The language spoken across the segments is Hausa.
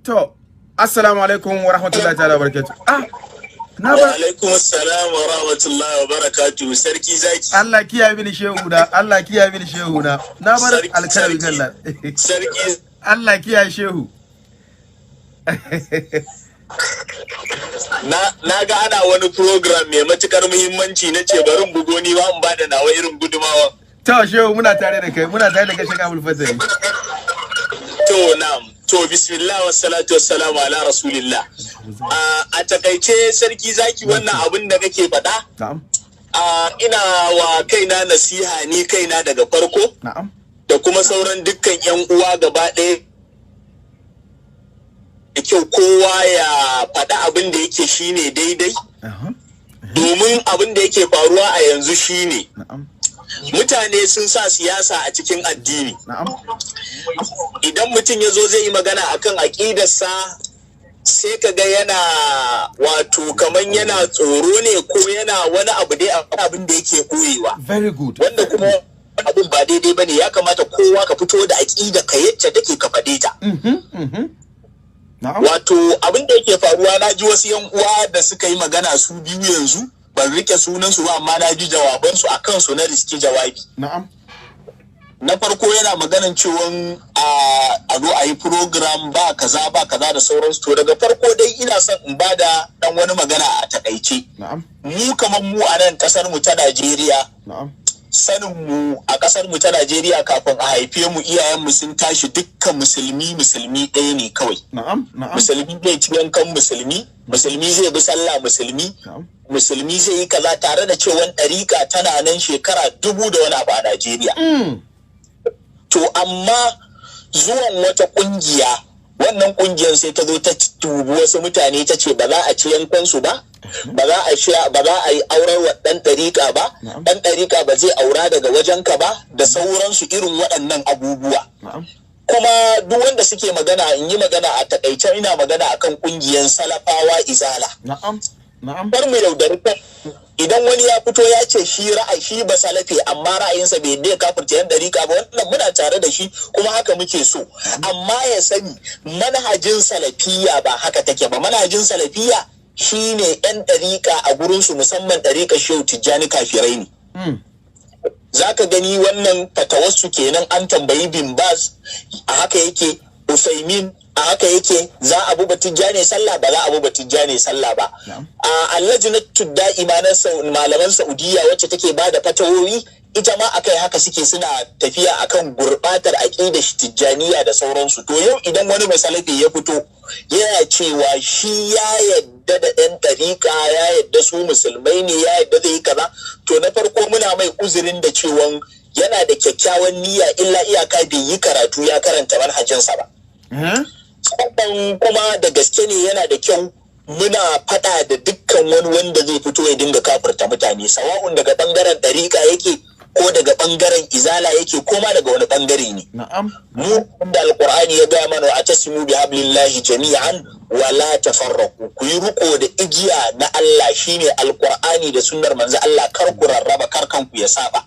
To, assalamu alaikum wa rahmatullahi ta'ala wa barakatuh. Ah, na Wa bar alaikum assalam wa rahmatullahi wa barakatuh, Sarki Zaki. Allah kiyaye mini shehu na, Allah kiyaye mini shehu na. Na bar alkalami kallah. Sarki Allah kiyaye shehu. Na ga ana wani program mai matukar muhimmanci, na ce bari in bugo ni ba in bada nawa irin gudumawa. To shehu, muna tare da kai, muna tare da kai, Sheikh Abdul Fatah. To na'am. To bismillah wa salatu wa salamu ala rasulillah. A takaice, Sarki Zaki, wannan abin da kake faɗa, ina wa kaina nasiha, ni kaina daga farko, da kuma sauran dukkan 'yan uwa gaba ɗaya, da kyau kowa ya faɗi abin da yake shine daidai, domin abin da yake faruwa a yanzu shine mutane sun sa siyasa a cikin addini. Idan mutum ya zo zai yi magana akan aƙidarsa, sai ka ga yana, wato kaman yana tsoro ne ko yana wani abu dai, abin da yake ɓoyewa, Very good. wanda kuma abin ba daidai bane. Ya kamata kowa ka fito da aƙida ka yacce take, ka faɗe ta. Na'am. Wato abin da yake faruwa, na ji wasu yan uwa da suka yi magana su biyu yanzu, ban rike sunan su ba, amma na ji jawabansu, a kansu na riski jawabi. Na farko yana maganan cewa a zo a yi program ba kaza ba kaza da sauransu. To daga farko dai ina son in ba da dan wani magana a takaice. Mu kamar mu a nan kasar mu ta Najeriya, sanin mu a kasar mu ta Najeriya, kafin a haife mu iyayen mu sun tashi dukkan musulmi musulmi ɗaya ne kawai. Na'am. Na'am. Musulmi zai ci yankan musulmi, musulmi zai bi sallah musulmi, musulmi zai yi kaza, tare da cewa ɗariƙa tana nan shekara 1000 da wani abu a Najeriya. To amma zuwan wata ƙungiya, wannan ƙungiyar sai ta zo ta tubi wasu mutane, ta ce ba za a ci yankansu ba, ba za a sha, ba za a yi aurar wa ɗan ɗariƙa ba, ɗan ɗariƙa ba zai aura daga wajenka ba, da sauransu irin waɗannan abubuwa. Kuma duk wanda suke magana, in yi magana a takaice, ina magana akan ƙungiyar Salafawa, Izala. Na'am. Na'am. Kar mu yaudari kan. Idan wani ya fito ya ce shi ra'ayi shi ba salafe, amma ra'ayinsa bai yadda ya kafirta yan dariƙa ba, wannan muna tare da shi kuma haka muke so. Amma ya sani manhajin salafiya ba haka take ba. Manhajin salafiya shine yan dariƙa a gurinsu, musamman dariƙa Shehu Tijjani, kafirai ne. Za ka gani wannan fatawarsu kenan. An tambayi Bin Baz, a haka yake, Usaimin a haka yake, za a bi Batijjani sallah, ba za a bi Batijjani sallah ba. A Allajinatu Da'ima na malaman Saudiya, wacce take ba da fatawowi, ita ma akai haka suke, suna tafiya akan gurbatar aqidar Tijjaniya da sauransu. To yau idan wani masalafi ya fito yana cewa shi ya yadda da ɗan ɗariƙa, ya yadda su musulmai ne, ya yadda zai yi kaza, to na farko muna mai uzurin da cewan yana da kyakkyawan niyya, illa iyaka bai yi karatu ya karanta manhajinsa ba. Sannan kuma da gaske ne, yana da kyau muna faɗa da dukkan wani wanda zai fito ya dinga kafirta mutane, sawa'un daga ɓangaren ɗariƙa yake ko daga ɓangaren Izala yake ko ma daga wani ɓangare ne. Mu da Alqur'ani ya gaya mana, "Wa'tasimu bi hablillahi jami'an wa la tafarraqu", ku yi riko da igiya na Allah, shine Alqur'ani da sunnar manzo Allah, kar ku rarraba, kar kanku ya saba.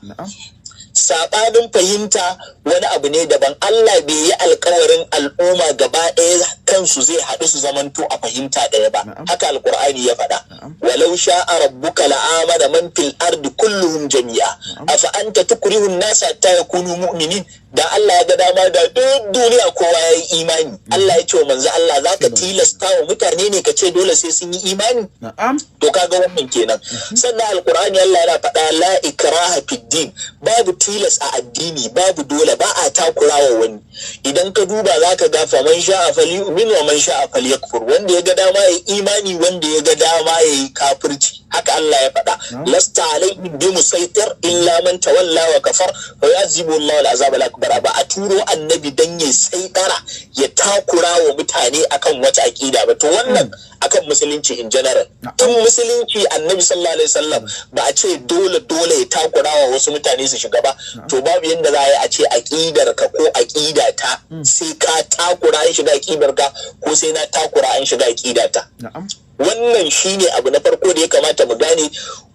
Sabanin fahimta wani abu ne daban. Allah bai yi alkawarin al'umma gaba ɗaya kansu zai haɗu su zamanto a fahimta ɗaya ba. Haka Alkur'ani ya faɗa: "Walau sha'a rabbuka la'amana man fil ardi kulluhum jami'a afa anta tukrihu an-nasa hatta yakunu mu'minin". Da Allah ya ga dama, da duk duniya kowa ya yi imani. Allah ya ce wa manzo Allah, zaka tilasta wa mutane ne ka ce dole sai sun yi imani? To kaga wannan kenan. Sannan Alkur'ani Allah yana faɗa: "La ikraha fid din", babu tilas a addini, babu dole, ba a takurawa wani. Idan ka duba zaka ga "faman sha'a falyu'min wa man sha'a falyakfur", wanda ya ga dama ya imani, wanda ya ga dama ya yi kafirci, haka Allah ya faɗa. "Lasta alaihim bi musaitir illa man tawalla wa kafar fa yu'azzibu Allahu al-azab al-akbar". Ba a turo annabi dan ya sai dara ya takura wa mutane akan wata aqida ba. To wannan akan musulunci in general. In musulunci annabi sallallahu alaihi wasallam ba a ce dole dole ya takura wa wasu mutane su shiga ba, to babu yanda za a yi a ce aqidar ka ko aqida ta sai ka takura an shiga aqidar ka ko sai na takura an shiga aqida ta. Wannan shine abu na farko da ya kamata mu gane.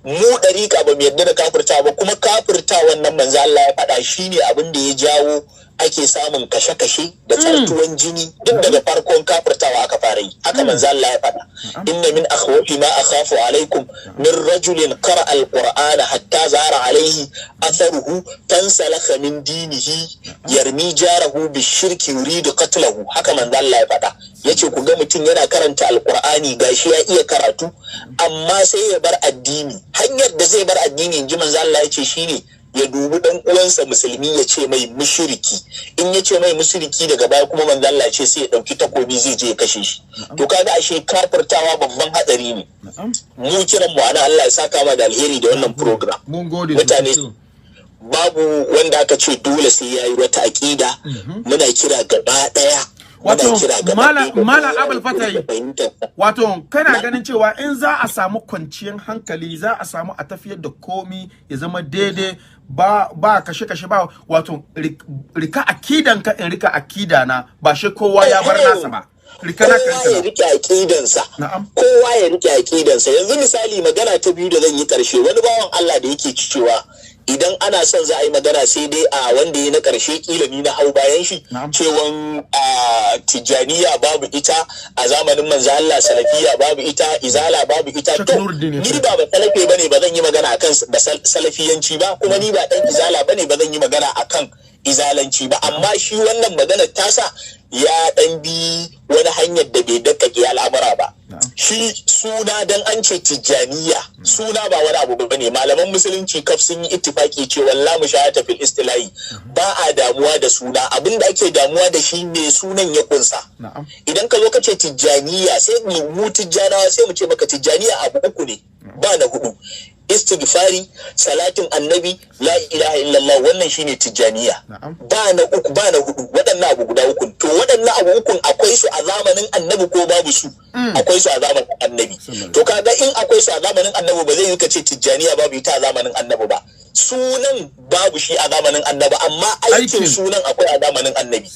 Mu ɗariƙa ba mu yarda da kafirta ba, kuma kafirta wannan manzo Allah ya faɗa shine abin da ya jawo ake samun kashe-kashe da tsartuwan jini. Duk daga farkon kafirtawa aka fara yi haka. Manzo Allah ya faɗa: "Inna min akhwafi ma akhafu alaikum min rajulin qara alqur'ana hatta zara alaihi atharuhu fansalakha min dinihi yarmi jarahu bishirki yuridu qatlahu." Haka manzo Allah ya faɗa, yace ku ga mutum yana karanta Alqur'ani, gashi ya iya karatu, amma sai ya bar addini. Hanyar da zai bar addini, inji manzo Allah, yace shine ya dubi dan uwansa musulmi ya ce mai mushriki. In ya ce mai mushriki, daga baya kuma manzo Allah ce sai ya dauki takobi zai je ya kashe shi. To kaga ashe kafirtawa babban hatsari ne. Mu kiran mu ana, Allah ya saka ma da alheri da wannan program. Mun gode. Mutane, babu wanda aka ce dole sai yayi wata aƙida. Muna kira gaba daya. Wato, Malam Abul Fatai, wato kana ganin cewa in za a samu kwanciyar hankali, za a samu a tafiyar da komi ya zama daidai, ba kashe-kashe ba, wato rika akidanka, in rika akida na, ba shi kowa ya bar nasa ba. Rika na. Kowa ya rike akidansa. Kowa ya rike akidansa. Yanzu misali, magana ta biyu da zan yi karshe, wani bawan Allah da yake cewa idan ana son za a yi magana sai dai a wanda ya na karshe, kila ni na hau bayan shi, cewan a Tijjaniya babu ita a zamanin manzo Allah, Salafiya babu ita, Izala babu ita. To ni ba salafe bane, ba zan yi magana akan salafiyanci ba, kuma ni ba dan Izala bane, ba zan yi magana akan izalanci ba. Amma shi wannan maganar tasa ya dan bi wani hanyar da bai dakkake al'amura ba. Shi suna, dan an ce Tijjaniya, suna ba wani abu bane. Malaman Musulunci kaf sun yi ittifaki cewa la mushahata fil istilahi, ba a damuwa da suna. Abinda ake damuwa da shi ne sunan ya kunsa. Idan ka zo ka ce Tijjaniya, sai mu Tijjanawa sai mu ce maka Tijjaniya abu uku ne, ba na hudu: istighfari, salatin Annabi, la ilaha illallah. Wannan shine Tijjaniya, ba na uku, ba na hudu. Waɗannan abu guda uku, to waɗannan abu ukun akwai su a zamanin Annabi ko babu su? Akwai su a zamanin Annabi. To kaga in akwai su a zamanin Annabi, ba zai yi ka ce Tijjaniya babu ita a zamanin Annabi ba. Sunan babu shi a zamanin Annabi, amma aikin sunan akwai a zamanin Annabi.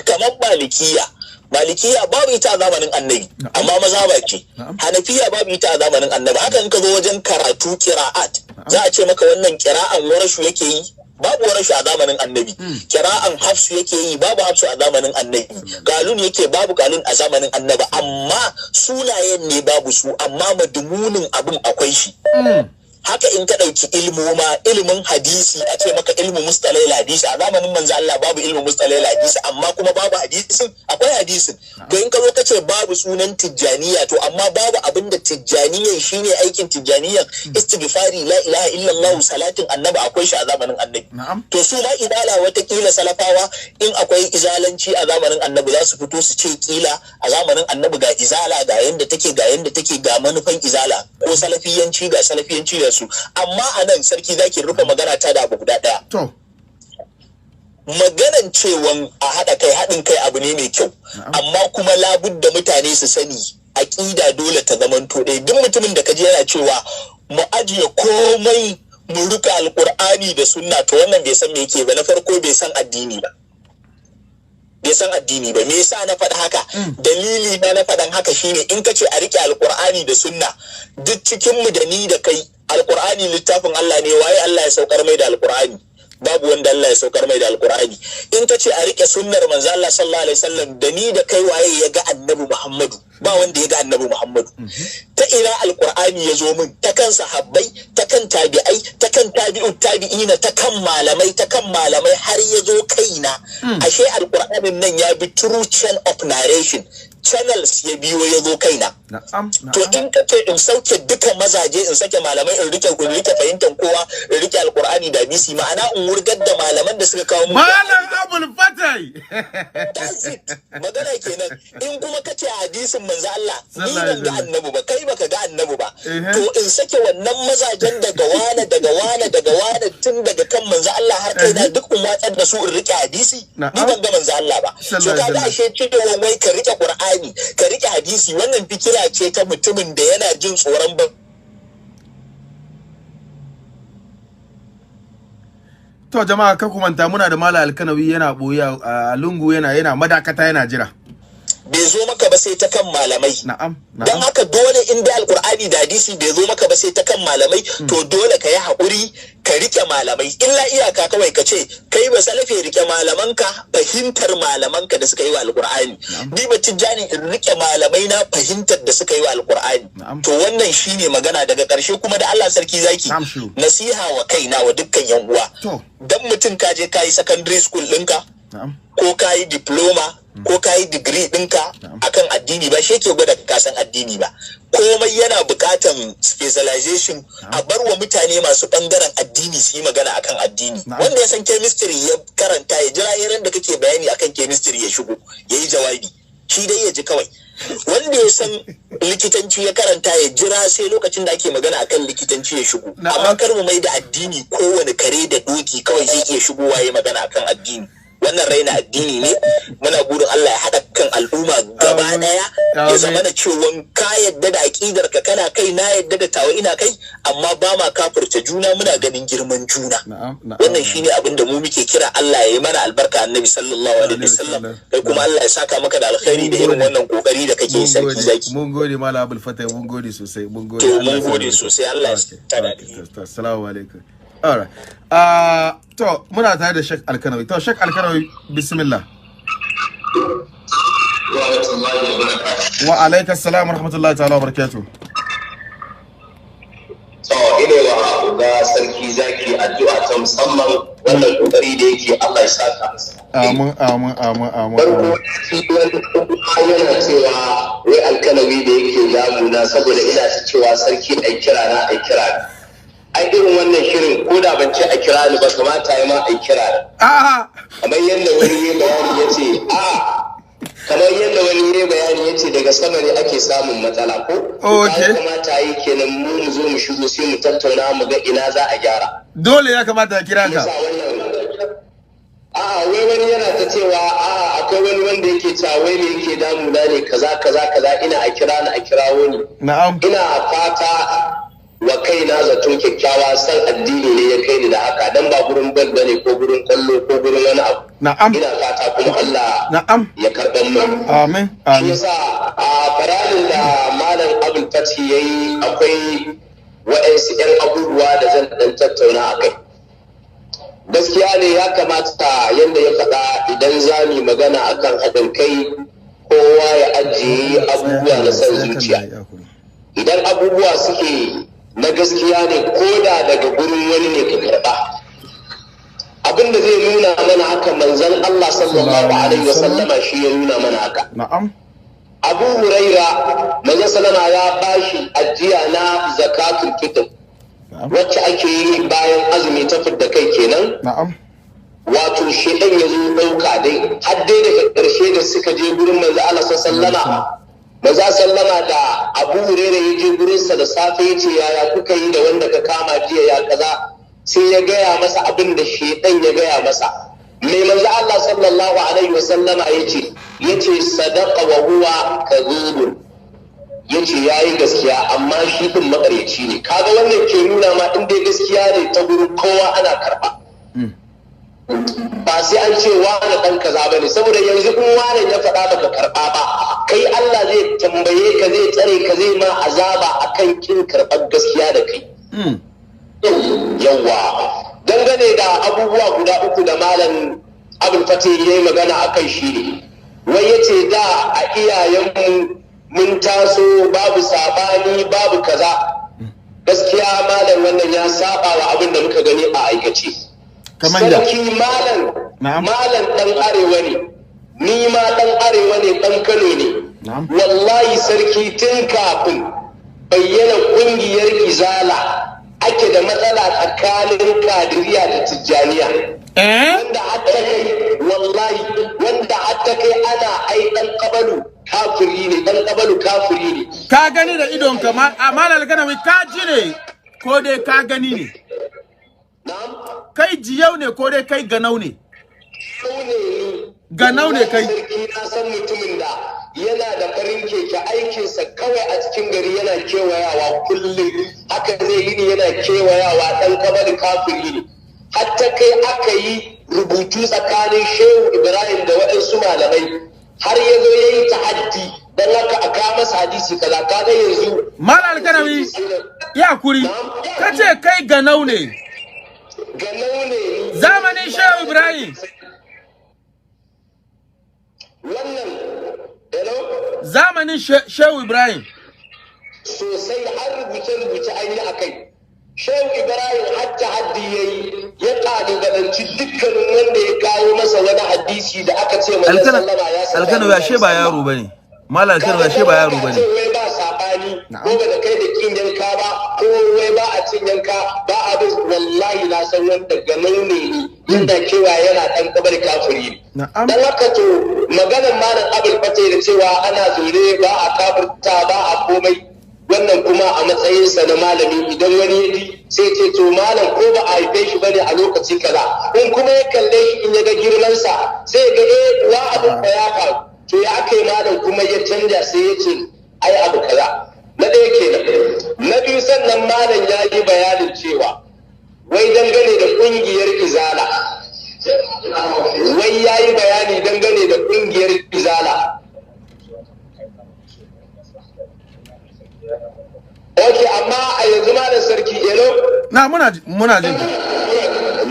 Kamar Malikiya, Malikiya babu ita a zamanin Annabi, amma mazhaba ce. Hanafiya babu ita a zamanin Annabi. Haka in ka zo wajen karatu, qira'at, za a ce maka wannan qira'an Warashu yake yi, babu Warashu a zamanin Annabi. Kira'an Hafsu yake yi, babu Hafsu a zamanin Annabi. Kalun yake, babu Kalun a zamanin Annabi. Amma sunayen ne babu su, amma madumunin abin akwai shi. Haka in ka ɗauki ilmu ma, ilimin hadisi, a ce maka ilmu mustalahil hadisi, a zamanin manzo Allah babu ilmu mustalahil hadisi, amma kuma babu hadisin? Akwai hadisin. To in ka zo ka ce babu sunan Tijjaniya, to amma babu abin da Tijjaniyan shine aikin Tijjaniyan, istighfari, la ilaha illallah, salatin Annabi, akwai shi a zamanin Annabi. To su ma Izala, watakila Salafawa, in akwai izalanci a zamanin Annabi, za su fito su ce kila a zamanin Annabi ga Izala, ga yanda take, ga yanda take, ga manufan Izala, ko salafiyanci, ga salafiyanci da su. Amma a nan, Sarki Zaki, rufe magana ta da abu guda ɗaya. To. Maganan cewan a haɗa kai, haɗin kai abu ne mai kyau, amma kuma labudda mutane su sani aƙida dole ta zamanto ɗaya. Duk mutumin da kaji yana cewa mu ajiye komai mu rika Alƙur'ani da Sunna, to wannan bai san me yake ba. Na farko, bai san addini ba, bai san addini ba. Me yasa na faɗa haka? Dalili na na faɗan haka shine, in ka ce a rike Alƙur'ani da Sunna, duk cikin mu da ni da kai, Alƙur'ani littafin Allah ne. Waye Allah ya saukar mai da Alƙur'ani? Babu wanda Allah ya saukar mai da Alƙur'ani. In ka ce a rike sunnar manzo Allah sallallahu alaihi wasallam, da ni da kai, waye ya ga Annabi Muhammadu? Ba wanda ya ga Annabi Muhammadu. Ta ina Alƙur'ani ya zo min? Ta kan sahabbai, ta kan tabi'ai, ta kan tabi'ut tabi'ina, ta kan malamai, ta kan malamai, har ya zo kaina. Ashe Alƙur'anin nan ya bi through chain of narration, channels ya biyo ya zo kaina. To in ka ce in sauke duka mazaje, in sake malamai, in rike fahimtar kowa, in rike Alkur'ani da hadisi, ma'ana in wurgar da malaman da suka kawo mu. Malam Abul Fatai. That's it, magana kenan. In kuma ka ce hadisin manzo Allah, ni ban ga Annabi ba, kai baka ga Annabi ba, to in sake wannan mazajen daga wane, daga wane, daga wane, tun daga kan manzo Allah har kai na, duk in watsar da su in rike hadisi, ni ban ga manzo Allah ba. So kaga ashe cewa wai ka rike Qur'ani, ka rike hadisi, wannan fikira ce ta mutumin da yana jin tsoron ba. To jama'a, ka kumanta muna da Malam Alkanawi yana boye a lungu, yana madakata, yana jira. bai zo maka ba sai ta kan malamai. Na'am. Don haka dole in dai Alkur'ani da hadisi bai zo maka ba sai ta kan malamai, to dole ka yi haƙuri ka rike malamai. Illa iyaka kawai ka ce kai ba salafe, rike malamanka, fahimtar malamanka da suka yi wa Alkur'ani. Ni ba Tijjani, in rike malamai na, fahimtar da suka yi wa Alkur'ani. To wannan shine magana. Daga ƙarshe kuma, da Allah sarki zaki, Na'am, shiru. nasiha wa kaina, wa dukkan yan uwa, dan mutum ka je ka yi secondary school ɗinka, ko ka yi diploma, ko ka yi digiri ɗinka akan addini, ba shi yake gwada ka san addini ba. Komai yana buƙatan specialization. A bar wa mutane masu ɓangaren addini su yi magana akan addini. Wanda ya san chemistry ya karanta, ya jira irin da kake bayani akan chemistry, ya shigo ya yi jawabi, shi dai ya ji kawai. Wanda ya san likitanci ya karanta, ya jira sai lokacin da ake magana akan likitanci ya shigo. Amma kar mu mai da addini kowane kare da doki kawai zai iya shigowa ya magana akan addini. Wannan raina addini ne. Muna burin Allah ya haɗa kan al'umma gaba ɗaya, ya zama na cewa ka yadda da aƙidar ka kana kai, na yadda da tawa ina kai, amma ba ma kafirta juna, muna ganin girman juna. na'am na'am Wannan shine abin da mu muke kira. Allah ya yi mana albarka Annabi sallallahu alaihi wasallam. Kai kuma Allah ya saka maka da alkhairi da irin wannan kokari da kake, Mun sarki gode, zaki. Mun gode, Malam Abul Fatah, mun gode sosai, mun gode. To, Allah mun ya sa gode albarka. sosai, Allah ya Okay, sa da okay, alheri. to, assalamu alaikum. Alright, to muna tare da Sheikh Alkanawi. To, Sheikh Alkanawi, bismillah. Wa alaikas salam wa rahmatullahi ta'ala wa barakatuh. To, ina wa uga sarki zaki addu'a ta musamman, wannan kokari da yake, Allah ya saka masa. Amin, amin, amin, amin. Farko, amin. shi wani kuma yana cewa wai Alkanawi da yake damuna saboda ina ta cewa sarki ai kira na, ai kira ni. Ai irin wannan shirin, ko da ban ce a kira ni ba, kamata ya ma ai kira ni. A'a. Kamar yadda wani ya bayani ya ce a kamar yadda wani ya bayani ya ce daga sama ne ake samun matsala ko? Okay. Ya kamata yi kenan mu mu zo mu shigo, sai mu tattauna mu ga ina za a gyara. Dole ya kamata a kira ka. Yasa wannan, a'a, wai wani yana ta cewa a'a, akwai wani wanda yake cewa wai me yake damuna ne, kaza kaza kaza, ina a kira ni, a kirawo ni. Ina fata wa kaina zato kyakkyawa, san addini ne ya kai ni da haka, dan ba gurin bal bane ko gurin kwallo ko gurin wani abu. Ina fata kuma Allah ya karɓar mu. Amin. Shi Amin. yasa a bayanin da Malam Abul Fati yayi, akwai wa'ansu 'yan abubuwa da zan dan tattauna a kai. Gaskiya ne, ya kamata yadda ya faɗa, idan za mu yi magana akan haɗin kai, kowa ya ajiye abubuwa na son zuciya. Idan abubuwa suke na gaskiya ne, ko da daga gurin wani ne, ka karɓa. Abin da zai nuna mana haka, Manzon Allah sallallahu alaihi wasallama shi ya nuna mana haka. Abu Huraira, Manzon sallama ya bashi ajiya na zakatul fitr, wacce ake yi bayan azumi, ta fidda kai kenan. Wato shedan ya zo ɗauka dai, har dai daga ƙarshe da suka je gurin Manzo Allah sallama, Manzo sallama da Abu Huraira ya je gurinsa da safe, ya ce, "Yaya kuka yi da wanda ka kama jiya, ya kaza?" Sai ya gaya masa abin da shedan ya gaya masa. Mai Manzo Allah sallallahu alaihi wasallama ya ce? Ya ce, "Sadaqa wa huwa kadhubun." Ya ce ya yi gaskiya, amma shi din makaryaci ne. Kaga wannan ke nuna ma in dai gaskiya ne ta gurin kowa, ana karba, ba sai an ce wane ɗan kaza ba ne. Saboda yanzu in wane ya faɗa baka karɓa ba, kai Allah zai tambaye ka, zai tsare ka, zai ma azaba akan kin karɓar gaskiya da kai. Yawwa, dangane da abubuwa guda uku da Malam Abul Fatih ya yi magana a kai, shi ne wai ya ce da a iyayenmu mun taso babu sabani, babu kaza. Gaskiya malam, wannan ya saba wa abin da muka gani a aikace. Kamar ya? Sarki malam, malam dan arewa ne, ni ma dan arewa ne, dan Kano ne. Wallahi sarki, tun kafin bayyana kungiyar Izala ake da matsala tsakanin Kadiriya da Tijjaniya. Wanda hatta kai, wallahi, wanda hatta kai ana ai dan kabalu kafiri ne, dan kabalu kafiri ne. Ka gani da idonka, ma a Malam Alkanawi, ka ji ne ko dai ka gani ne? Na'am. Kai jiyau ne ko dai kai ganau ne? Yau ne ni. Ganau ne kai. Sarki, na san mutumin da yana da farin keke, aikinsa kawai a cikin gari yana kewayawa kullum, haka zai yi ni yana kewayawa, dan kabali kafiri ne. Hatta kai aka yi rubutu tsakanin Shehu Ibrahim da waɗansu malamai. Har ya zo ya yi tahaddi, don haka a kawo masa hadisi kaza. Kaga yanzu Malam Alkanawi, ya kuri ka ce kai ganau ne. Ganau ne ni. Zamanin Shehu Ibrahim. Wannan, hello? Zamanin Shehu Ibrahim. Sosai, har rubuce-rubuce an yi a kai. Shehu Ibrahim har tahaddi ya yi, ya kalubalanci dukkanin wanda ya kawo masa wani hadisi da aka ce manzon sallama ya saka. Alkano ya she ba yaro bane. Malam Alkano ya she ba yaro bane. Ce wai ba sabani ko ba da kai da kin yanka ba, ko wai ba a cin yanka ba a bin. Wallahi na san wanda ganau ne ni, yanda cewa yana dan kabar kafiri ne. Dan haka to maganar Malam Abul Fatai da cewa ana zaune ba a kafirta ba a komai, wannan kuma a matsayinsa na malami, idan wani ya ji sai ce to malam ko ba a haife shi bane a lokaci kaza, in kuma ya kalle shi, in ya ga girmansa, sai ya ga eh wa abin da ya faru. To ya aka yi malam kuma ya canja sai ya ce ai abu kaza? Na ɗaya kenan. Na biyu, sannan malam ya yi bayanin cewa wai dangane da ƙungiyar Izala, wai ya yi bayani dangane da ƙungiyar Izala. Ok, amma a yanzu Malam Sarki, elo? Na muna jin ka.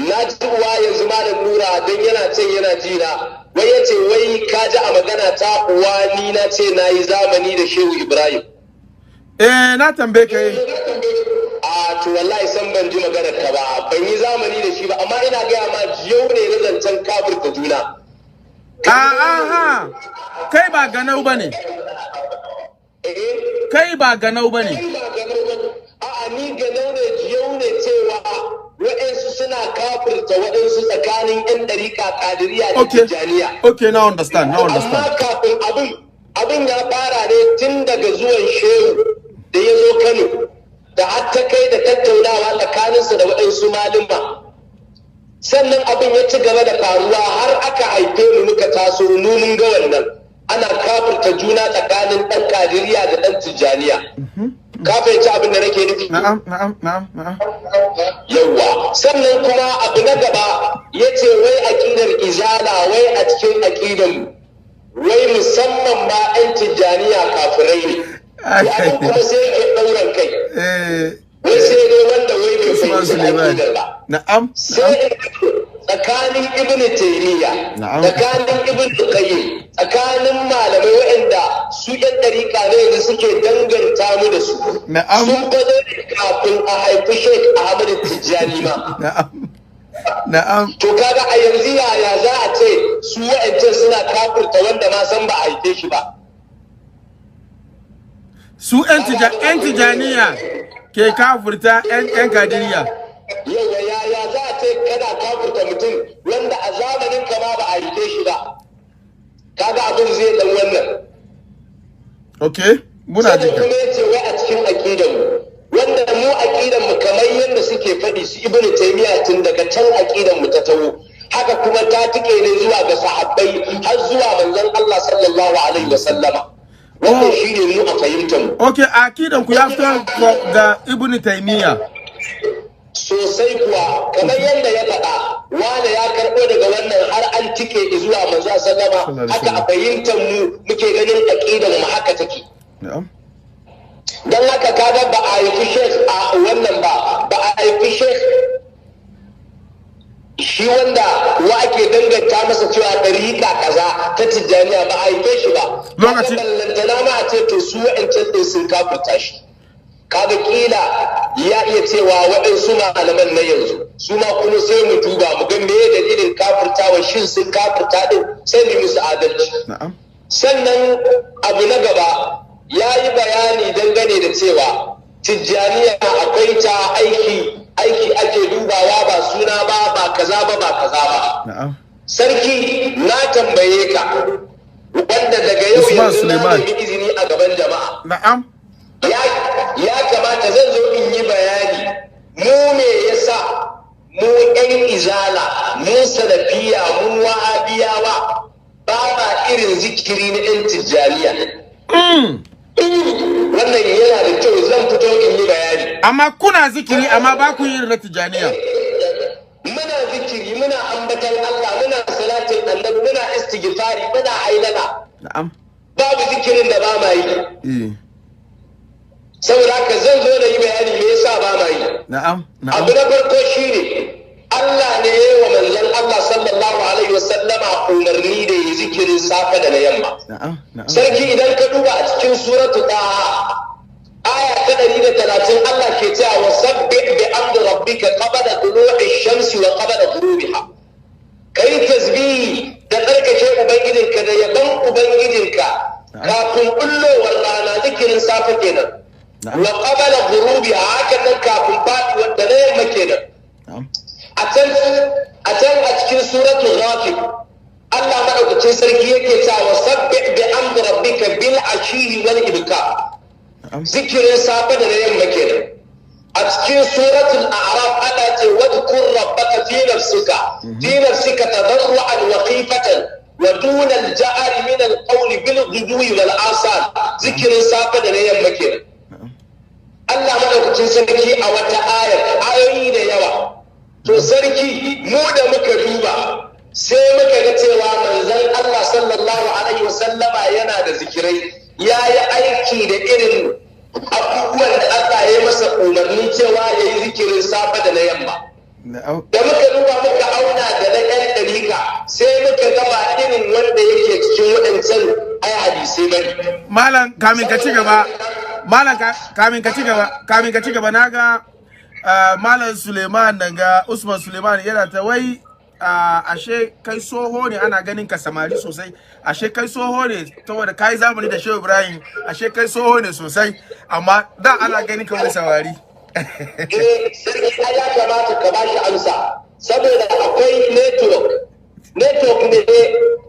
Na ji uwa yanzu Malam Nura don yana can yana ji na. Wai ya ce wai ka ji a magana ta uwa ni na ce na yi zamani da Shehu Ibrahim. Eh, na tambaye ka. A to wallahi san ban ji maganar ka ba, ban yi zamani da shi ba, amma ina gaya ma yau ne na zancen kafirta juna. A aha, kai ba ganau bane. Eh. Kai ba ganau bane. Kai ba ganau ba. A'a, ni ganau ne, jiyau ne cewa waɗansu suna kafirta waɗansu tsakanin 'yan ɗariƙa Ƙadiriya da Tijjaniya. Okay, now understand, now understand. Amma kafin abin ya fara ne tun daga zuwan Shehu da ya zo Kano, da har ta kai da tattaunawa tsakaninsa da waɗansu malumma. Sannan abin ya ci gaba da faruwa har aka haife mu muka taso, mu mun ga wannan. Ana kafirta juna tsakanin ɗan Kadiriya da ɗan Tijjaniya. Ka fahimci abin da nake nufi? Na'am, na'am, na'am, na'am. Yawwa, sannan kuma abu na gaba ya ce wai aƙidar Izala, wai a cikin aƙidar mu wai musamman ma 'yan Tijjaniya kafirai ne. To abin kuma sai yake ɗauran kai, wai sai dai wanda wai bai Usman fahimci Suleiman. aƙidar ba. Sai tsakanin Ibn Taymiya, tsakanin Ibn Qayyim, tsakanin malamai waɗanda su ƴan ɗariƙa ne yanzu suke danganta mu da su, sun fazo ne kafin a haifi Sheikh Ahmad Tijjani ma. Na'am na'am To kaga a yanzu yaya za a ce su wa'ancan suna kafirta wanda ma san ba a haife shi ba? Su yan Tijaniya ke kafirta yan Kadiriya. Yawa, yaya za a ce kana kafirta mutum wanda a zamanin ka ma ba a haife shi ba? Kaga abin zai dan wannan. Okay, muna Sannan jin ka. kuma yace wai a cikin aƙidar mu, wanda mu aƙidar mu kamar yadda suke faɗi su Ibnu Taymiya, tun daga can aƙidar mu ta taho, haka kuma ta tike ne zuwa ga sahabbai har zuwa manzon Allah sallallahu alaihi wasallama. Wannan shine mu a fahimtar mu. Okay, akidan ku ya fito ga Ibn Taymiya. Sosai kuwa, kamar yadda ya faɗa wane ya karɓo daga wannan har an tike zuwa manzo sallama, haka a fahimtar mu muke ganin aƙidar mu haka take. Don haka kaga ba a haifi Sheikh a wannan ba, ba a haifi Sheikh shi wanda wa ake danganta masa cewa ɗariƙa kaza ta Tijjaniya, ba a haife shi ba. Lokaci- Kaga ballantana ma a ce to su wa'ancan ɗin sun kafirta shi. Kaga kila ya iya cewa waɗansu malaman na yanzu su ma kuma sai mu duba mu ga meye dalilin kafirtawa, shin sun kafirta ɗin, sai mu yi musu adalci. Sannan abu na gaba, ya yi bayani dangane da cewa Tijjaniya akwai ta aiki, aiki ake dubawa ba suna ba, ba kaza ba, ba kaza ba. Sarki, na tambaye ka, wanda daga yau Usman yanzu na Suleiman. nemi izini a gaban jama'a. Ya kamata zan zo in yi bayani mu me yasa mu 'yan Izala, mu Salafiya, mu Wahabiyawa ba ma irin zikiri na 'yan Tijjaniya. Wannan yana da kyau, zan fito in yi bayani. Amma kuna zikiri, amma ba ku yi irin na Tijaniya. Muna zikiri, muna ambatan Allah, muna salatin Annabi, muna istighfari, muna hailala. Na'am. Babu zikirin da ba ma yi. Eh. Saboda haka zan zo da yi bayani me yasa ba ma yi. Na'am, na'am. Abu na farko shine Allah ne ya yi wa manzon Allah sallallahu alaihi wasallama umarni da yi zikirin safe da na yamma. Na'am, na'am. Sarki, idan ka duba a cikin suratu Taha, aya ta 130, Allah ke cewa: "Wa sabbih bi amri rabbika qabla tulu'i shamsi wa qabla ghurubiha." Kai tasbihi da tsarkake ubangijinka da yaban ubangijinka kafin bullowar rana, zikirin safe kenan. Wa qabla ghurubiha, hakan nan kafin faduwar da na yamma kenan. A can a cikin suratul Ghafir, Allah madaukakin sarki yake cewa: "Sabbih bi amri rabbika bil ashiyi wal ibkar." Zikirin safe da na yamma kenan. A cikin suratul A'raf, Allah ce: "Wadhkur rabbaka fi nafsika tadarruan wa khifatan wa duna al-jahri min al-qawl bil ghudwi wal asal." Zikirin safe da na yamma kenan. Allah madaukakin sarki a wata ayar, ayoyi da yawa. To sarki, mu da muka duba sai muka ga cewa manzon Allah sallallahu alaihi wasallama yana da zikirai, ya yi aiki da irin abubuwan da Allah ya yi masa umarni cewa ya yi zikirin safe da na yamma. Da muka duba muka auna da na 'yan ɗarika, sai muka gama irin wanda yake cikin waɗancan ai hadisai bane. Malam, kamin ka ci gaba, malam, kamin ka ci gaba, naga Malam Suleiman daga Usman Suleiman yana ta wai ashe kai soho ne, ana ganin ka samari sosai, ashe kai soho ne saboda kai zamani da Shehu Ibrahim, ashe kai soho ne sosai, amma da ana ganin ka wani samari. Eh sarki, ai ya kamata ka bashi amsa saboda akwai network. Network ne,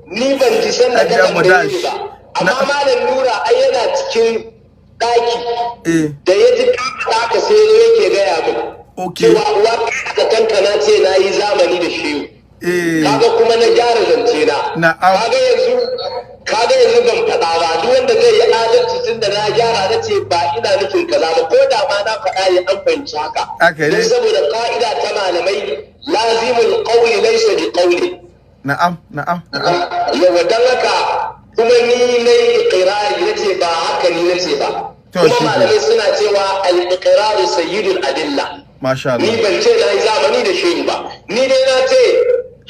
ni ban ji san da ka tambaye ni ba, amma Malam Nura ai yana cikin ɗaki da ya ji ka sai zo yake gaya min cewa uwa da kanka na ce na yi zamani da shehu. Kaga kuma na gyara zance na. Kaga yanzu ban faɗa ba. Duk wanda zai yi adalci, tun da na gyara na ce ba ina nufin kaza ba, ko da ma na faɗa ne an fahimci haka. Don saboda ka'ida ta malamai: lazimul qawli laysa bi qawli. Na'am na'am na'am Yawa, dan haka kuma ni na yi iqrari, nace ba haka ni nace ba. Kuma malamai suna cewa: "Al-iqraru sayyidul adilla." Masha Allah. Ni ban ce na yi zamani da shehu ba. Ni dai na ce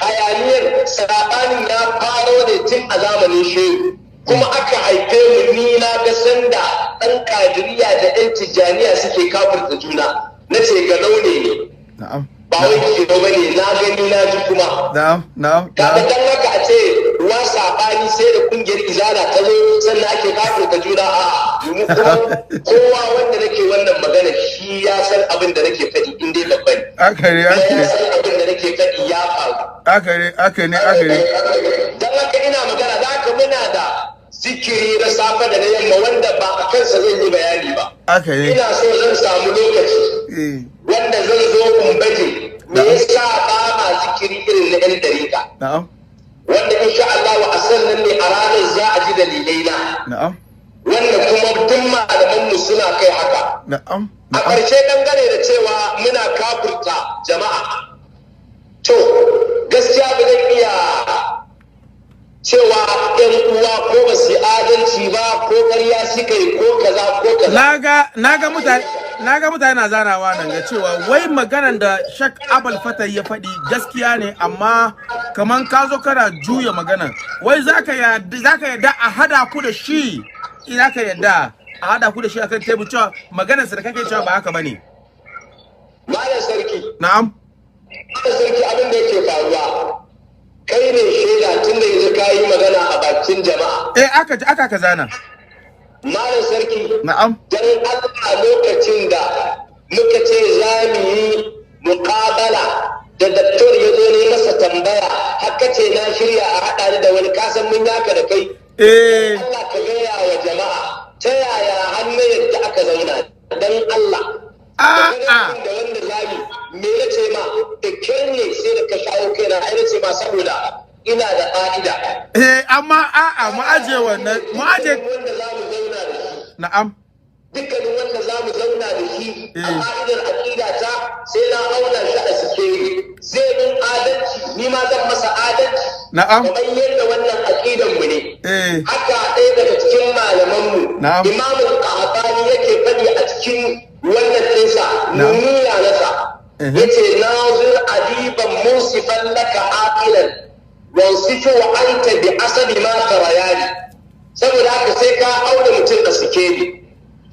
hayaniyar saɓanin ya faro ne tun a zamanin shehu, kuma aka haife mu ni na ga sanda ɗan Kadiriya da ɗan Tijjaniya suke kafirta juna. Na ce ga laune ne, ba wai kiro ba ne. Na gani, na ji kuma. Na'am na'am Kaga dan haka a ce ruwa saɓani sai da kungiyar Izala ta zo sannan ake kafirta juna, a mu kuma kowa wanda nake wannan magana shi ya san abin da nake faɗi in dai babba ne. Haka ne. Kuma Haka ya ne. san abin da nake faɗi ya faru. Haka ne, haka ne, haka ne. Dan haka ina magana da haka, muna da zikiri na safe da na yamma wanda ba a kansa zan yi bayani ba. Haka ne. Ina so zan samu lokaci wanda zan zo in baje me yasa ba ma zikiri irin na 'yan dariƙa, wanda insha Allah a sannan ne a ranar za a ji dalilai na, wanda kuma duk malaman mu suna kai haka. A ƙarshe, dangane da cewa muna kafurta jama'a, to gaskiya ba zan iya cewa 'yan uwa ko ba su yi adalci ba, ko ƙarya suka yi, ko kaza ko kaza. Naga mutane na zanawa nan ga cewa wai maganan da Shak Abul Fatai ya faɗi gaskiya ne, amma kaman ka zo kana juya maganan. Wai zaka yadda a hada ku da shi, zaka yadda a hada ku da shi akan tebur cewa maganar sa da kake cewa ba haka bane? Malam Sarki. Na'am. Malam Sarki, abin da yake faruwa, kai ne shaida tun da yanzu ka yi magana a bakin jama'a. Eh, aka ka zana. Malam Sarki. Na'am. Dan Allah, lokacin da muka ce za mu yi muƙabala da daktor, ya zo ne masa tambaya, haka ce na shirya a haɗa ni da wani, kasan mun yaka da kai. Allah ka gaya wa jama'a ta yaya hannu yadda aka zauna, dan Allah. A'a. Da wanda zami me na ce ma, da kyar ne sai da ka shawo kaina. Ai na ce ma saboda ina da ƙa'ida. Eh, amma a'a, mu aje wannan, mu aje. Wanda za mu zauna da shi, dukkanin wanda za mu zauna da shi, a ƙa'idar aƙida ta sai na auna shi a sikeli, zai min adalci, ni ma zan masa adalci. Na'am. Kamar yadda wannan aqidan mu ne. Haka ɗaya daga cikin malaman mu, Imam Al-Qahtani, yake faɗi a cikin wannan ɗinsa, nuniya nasa. Yace nazir adiban musifan laka aqilan wansifu wa anta bi asabi ma tarayani. Saboda haka sai ka aure mutum a sikeli.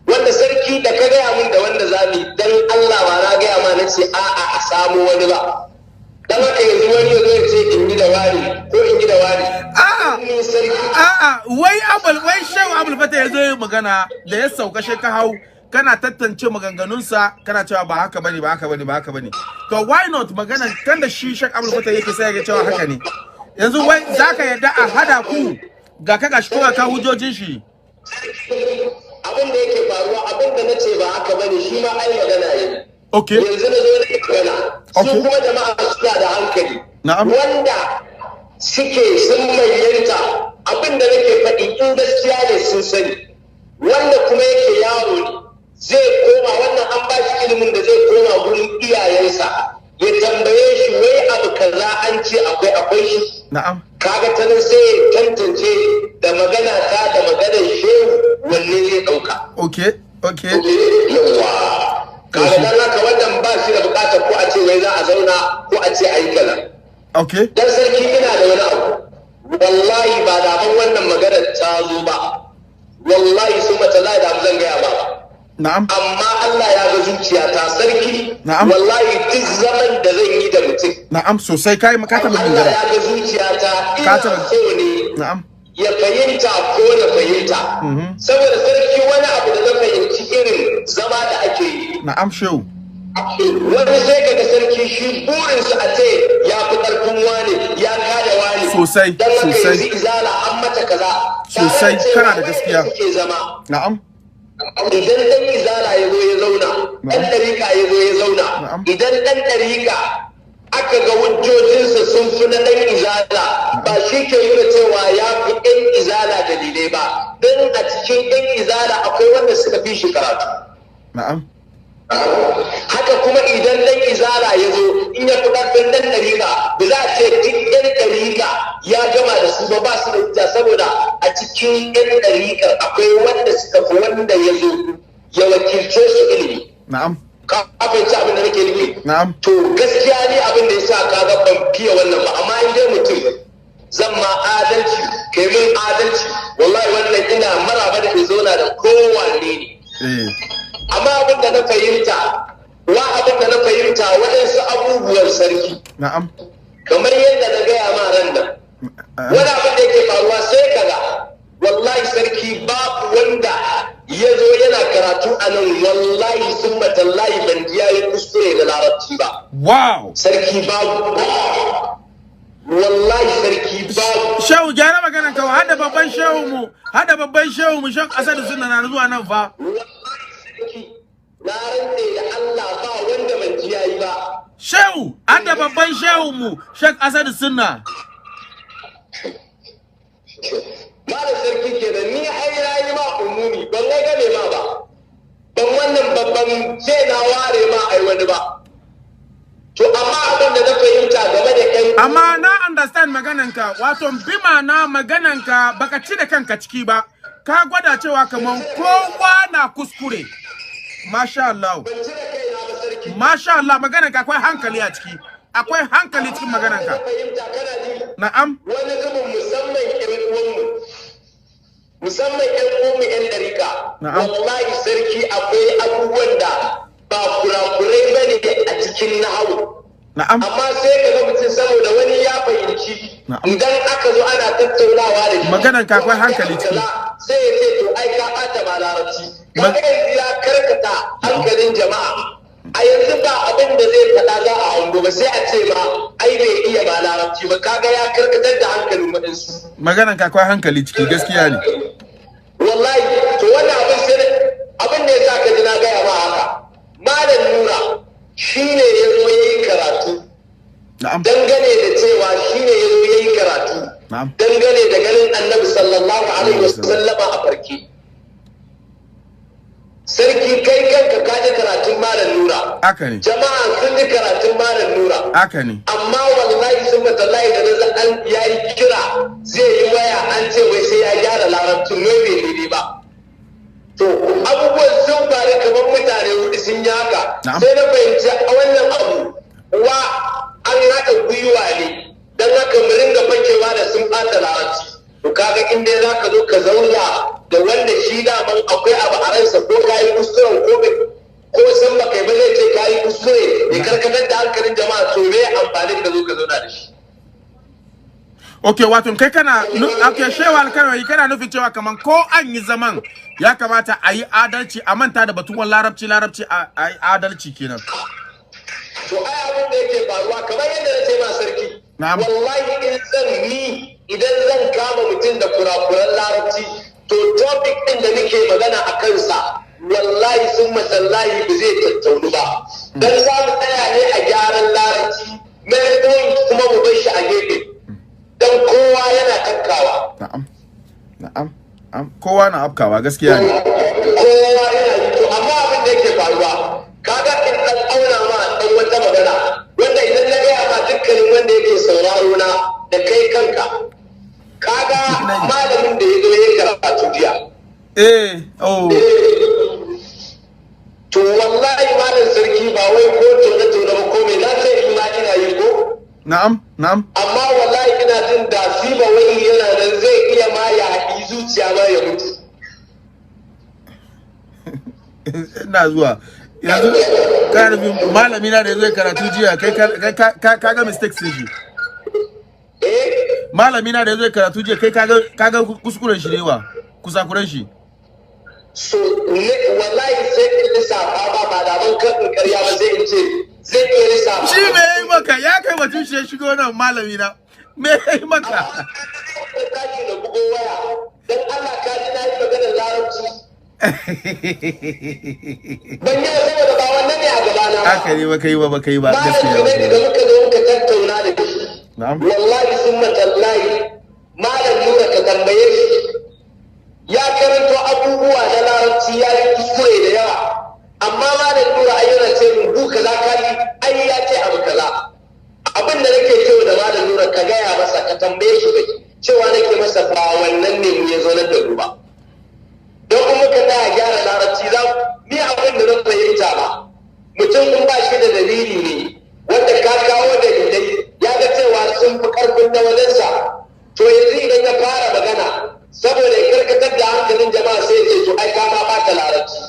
Wanda sarki da ka gaya mun da wanda zami, dan Allah ba na gaya ma na ce a'a a samu wani ba. Dan haka yanzu wani ya zo ya ce in yi da wani ko in yi da wani. A'a. A'a, wai Abul, wai Shehu Abul Fata ya zo yi magana da ya sauka shi ka hau kana tantance maganganunsa, kana cewa ba haka bane, ba haka bane, ba haka bane. To why not magana kan da shi Sheikh Abul Fata yake sai ya cewa haka ne? Yanzu wai zaka yarda a hada ku ga ka gashi ko ka hujojin shi? Abin da yake faruwa, abin da nace ba haka bane, shi ma ai magana yi. Yanzu na zo na yi magana. Su kuma jama'a suna da hankali. Na'am. Wanda suke sun manyanta, abin da nake faɗi in gaskiya ne sun sani. Wanda kuma yake yaro ne zai koma, wannan an ba shi ilimin da zai koma gurin iyayensa ya tambaye shi wai abu kaza an ce akwai shi. Na'am. Kaga ta nan sai ya tantance da magana ta da maganar shehu wanne zai ɗauka. Okay. Yawwa. Kaga dan haka wannan ba shi da bukatar ko a ce wai za a zauna ko a ce a yi kaza. Okay. Dan sarki ina da wani abu. Wallahi ba da ban wannan maganar ta zo ba. Wallahi sun mata la da zan gaya ba. Na'am. Amma Allah ya ga zuciyata sarki. Na'am. Wallahi duk zaman da zan yi da mutum. Na'am sosai kai ka taɓa Allah magana. ya ga zuciyata ina so ne. Na'am. Ya fahimta ko na fahimta. Saboda sarki wani abu da na fahimci irin zama da ake yi. Na'am shehu. Wani sai kaga sarki shi burinsa a ce ya fi karfin wani, ya kada wani. Sosai, Dan haka sosai. yanzu izala an mata kaza. Sosai, Tare da kana da cewa gaskiya. wanda suke zama. Na'am. Idan ɗan izala ya zo ya zauna, ɗan ɗarika ya zo ya zauna, idan ɗan ɗarika aka ga hujjojinsa sun fi na ɗan izala, ba shi ke nuna cewa ya fi ɗan izala dalilai ba, don a cikin ɗan izala akwai wanda suka fi shi karatu. Na'am. Haka kuma idan ɗan izala ya zo in ya fi ƙarfin ɗan ɗarika, ba za a ce duk ɗan ɗarika ya gama da su ba, ba su da hujja, saboda a cikin ɗan ɗarikar akwai wanda suka fi wanda ya zo ya wakilce su ilimi. Na'am. Ka fahimci abin da nake nufi? Na'am. To gaskiya ne abin da yasa ka ga ban fiye wannan ba, amma in dai mutum zan ma adalci, kai min adalci, wallahi wannan ina maraba da in zauna da kowanne ne. Amma abin da na fahimta, waɗansu abubuwan sarki. Na'am. Kamar yadda na gaya ma ran nan. Wani abin da yake faruwa sai kaga wallahi sarki babu wanda ya zo yana karatu a nan, wallahi sun matallahi ban ji yayi kuskure da larabci ba. Wow. Sarki babu. Wallahi sarki babu. Shehu gyara maganan ka, hada babban shehu mu, hada babban shehu mu Sheikh Asadu Sunna na zuwa nan fa. Wallahi sarki na rantse da Allah ba wanda ban ji yayi ba. Shehu, hada babban shehu mu Sheikh Asadu Sunna. Malam sarki kenan, ni ai rayi ma umumi ban ga game ma ba. Ban wannan babban ce na ware ma ai wani ba. To amma abin da na fahimta game da ƴan Amma na understand magananka, wato bi ma'ana magananka baka ci da kanka ciki ba. Ka gwada cewa kaman kowa na kuskure. Masha Allah. Ban ci da kaina ba sarki. Masha Allah, magananka akwai hankali a ciki. Akwai hankali cikin magananka. Fahimta kana ji. Na'am. Wani zubin musamman ƴan uwanmu. Musamman ƴan uwanmu ƴan ɗarika. Na'am. Wallahi sarki akwai abubuwan da ba kurakurai bane a cikin nahawu. Na'am. Amma sai ka ga mutum saboda wani ya fahimci idan aka zo ana tattaunawa da shi, Maganan ka akwai hankali ciki. Sai ya ce to ai ka ɓata ba larabci. Kaga yanzu ya karkata hankalin jama'a. A yanzu ba abin da zai faɗa za a hango ba, sai a ce ma ai bai iya ba larabci ba, kaga ya karkatar da hankalin waɗansu. Maganan ka akwai hankali ciki, gaskiya ne. Wallahi to wannan abin sai abin da ya sa ka ji na gaya ma haka. Malam Nura shine ya zo ya yi karatu. Na'am. Dangane da cewa shine ya zo ya yi karatu. Na'am. Dangane da ganin Annabi sallallahu alaihi wasallama a farki. Sarki kai kanka ka ji karatun karatun Malam Nura. Haka ne. Jama'a sun ji karatun Malam Nura. Haka ne. Amma wallahi sun matallahi da naza an yayi kira zai yi waya, an ce wai sai ya gyara larabcin, wai bai daidai ba. To abubuwan sun faru kamar mutane hudu sun yi haka. Sai na fahimci a wannan abu wa an haɗa gwiwa ne, don haka mu ringa fakewa da sun ɓata larabci. To kaga in dai za ka zo ka zauna da wanda shi daman akwai abu a ransa, ko ka yi kuskuren ko bai ko san baka yi ba, zai ce ka yi kuskure ya karkatar da hankalin jama'a, to me amfanin ka zo ka zauna da shi? Okay, wato kai kana okay, Shehu Alkanawi, kana nufin cewa kaman ko an yi zaman ya kamata a yi adalci, a manta da batun wani larabci larabci, a yi adalci kenan. To ai abin da yake faruwa, kamar yadda na ce ma sarki, wallahi in zan ni idan zan kama mutum da kurakuran larabci, to topic din da nake magana a kansa wallahi sun masallahi ba zai tattaunu ba, dan za mu tsaya ne a gyaran larabci, mai point kuma mu bar shi a gefe, dan kowa yana takkawa. Na'am na'am na'am, kowa na afkawa, gaskiya ne. Kowa yana yi. To amma abin da yake faruwa, kaga in dan auna ma dan wata magana wanda idan na gaya ma dukkanin wanda yake sauraro na da kai kanka, kaga malamin da ya zo ya karatu jiya, Eh, oh. To wallahi malam sarki, ba wai ko tone tone ba ko me na ce, in ma ina yi ko Na'am na'am. Amma wallahi ina jin da siba wai yana nan zai iya ma ya haɗi zuciya ma ya mutu. Ina zuwa yanzu, kana nufin malami na da zai karatu jiya, kai ka ga mistakes din shi? Eh. Malami na da zai karatu jiya, kai ka ga kuskuren shi ne wa kusakuren shi? So ne wallahi sai in lissafa ba ba da ban kan karya ba, sai in ce zai iya lissafa. Shi me yayi maka ya kai batun shi ya shigo nan? Malami na me yayi maka? Na tashi da bugo waya, dan Allah ka ji na yi maganar larabci, ban yi saboda ba wannan ne a gabana ba. Haka ne, baka yi ba, baka yi ba. Malam Gaskiya baka Junaidu yi da ba. muka zo muka tattauna da shi, wallahi sun matallahi Malam Nura ka tambaye shi, ya karanto abubuwa na larabci ya yi kuskure da yawa, amma Malam Nura ai yana ce min bu kaza ka yi, ai ya ce abu kaza. Abin da nake cewa da Malam Nura, ka gaya masa, ka tambaye shi bai cewa nake masa ba wannan ne mu ya zo nan da mu ba, don in muka tsaya gyara larabci za ni abin da na fahimta ba, mutum in ba shi da dalili ne wanda ka kawo dalilai ya ga cewa sun fi karfin na wajensa, to yanzu idan ya fara magana saboda ya karkatar da hankalin jama'a sai ya ce to ai ka ma bata larabci.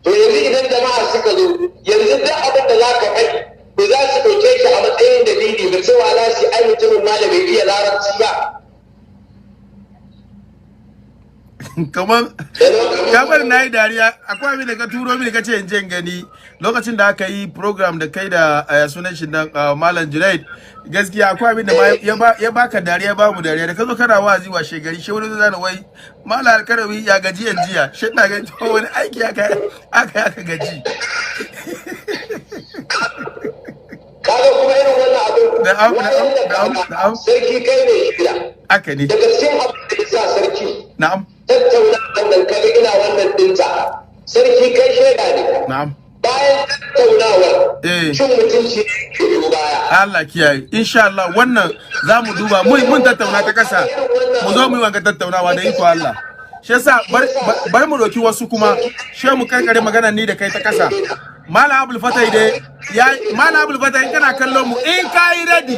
To yanzu idan jama'a suka zo yanzu, duk abin da za ka faɗi ba za su ɗauke shi a matsayin dalili ba, cewa za su yi ai mutumin ma da bai iya larabci ba. Kamar kamar na yi dariya, akwai abin da ka turo mini ka ce in je in gani lokacin da aka yi program da kai da sunan shi nan, Malam Junaid. Gaskiya akwai abin da ma ya baka dariya, ba mu dariya, da ka zo kana wazi wa shegari shi wani zai wai Malam Alkarawi ya gaji yan jiya, shi na ga to wani aiki aka gaji. Kaga kuma irin wannan abin Na'am, wayan da na'am, kaga, na'am. sarki kai ne shida Aka ne. Daga cikin abin da ya sa sarki tattauna wannan, kaga ina wannan dinta, sarki kai shaida ne. Bayan tattaunawar, cin mutunci ke biyo baya. Allah kiyaye, insha Allah wannan za mu duba, mun tattauna ta kasa, mu zo mu yi wanga tattaunawa da iko Allah. Shi yasa bar mu doki wasu kuma she mu karkare magana ni da kai ta kasa. Malam Abdul Fatai dai ya Malam Abdul Fatai, kana kallon mu, in kai ready,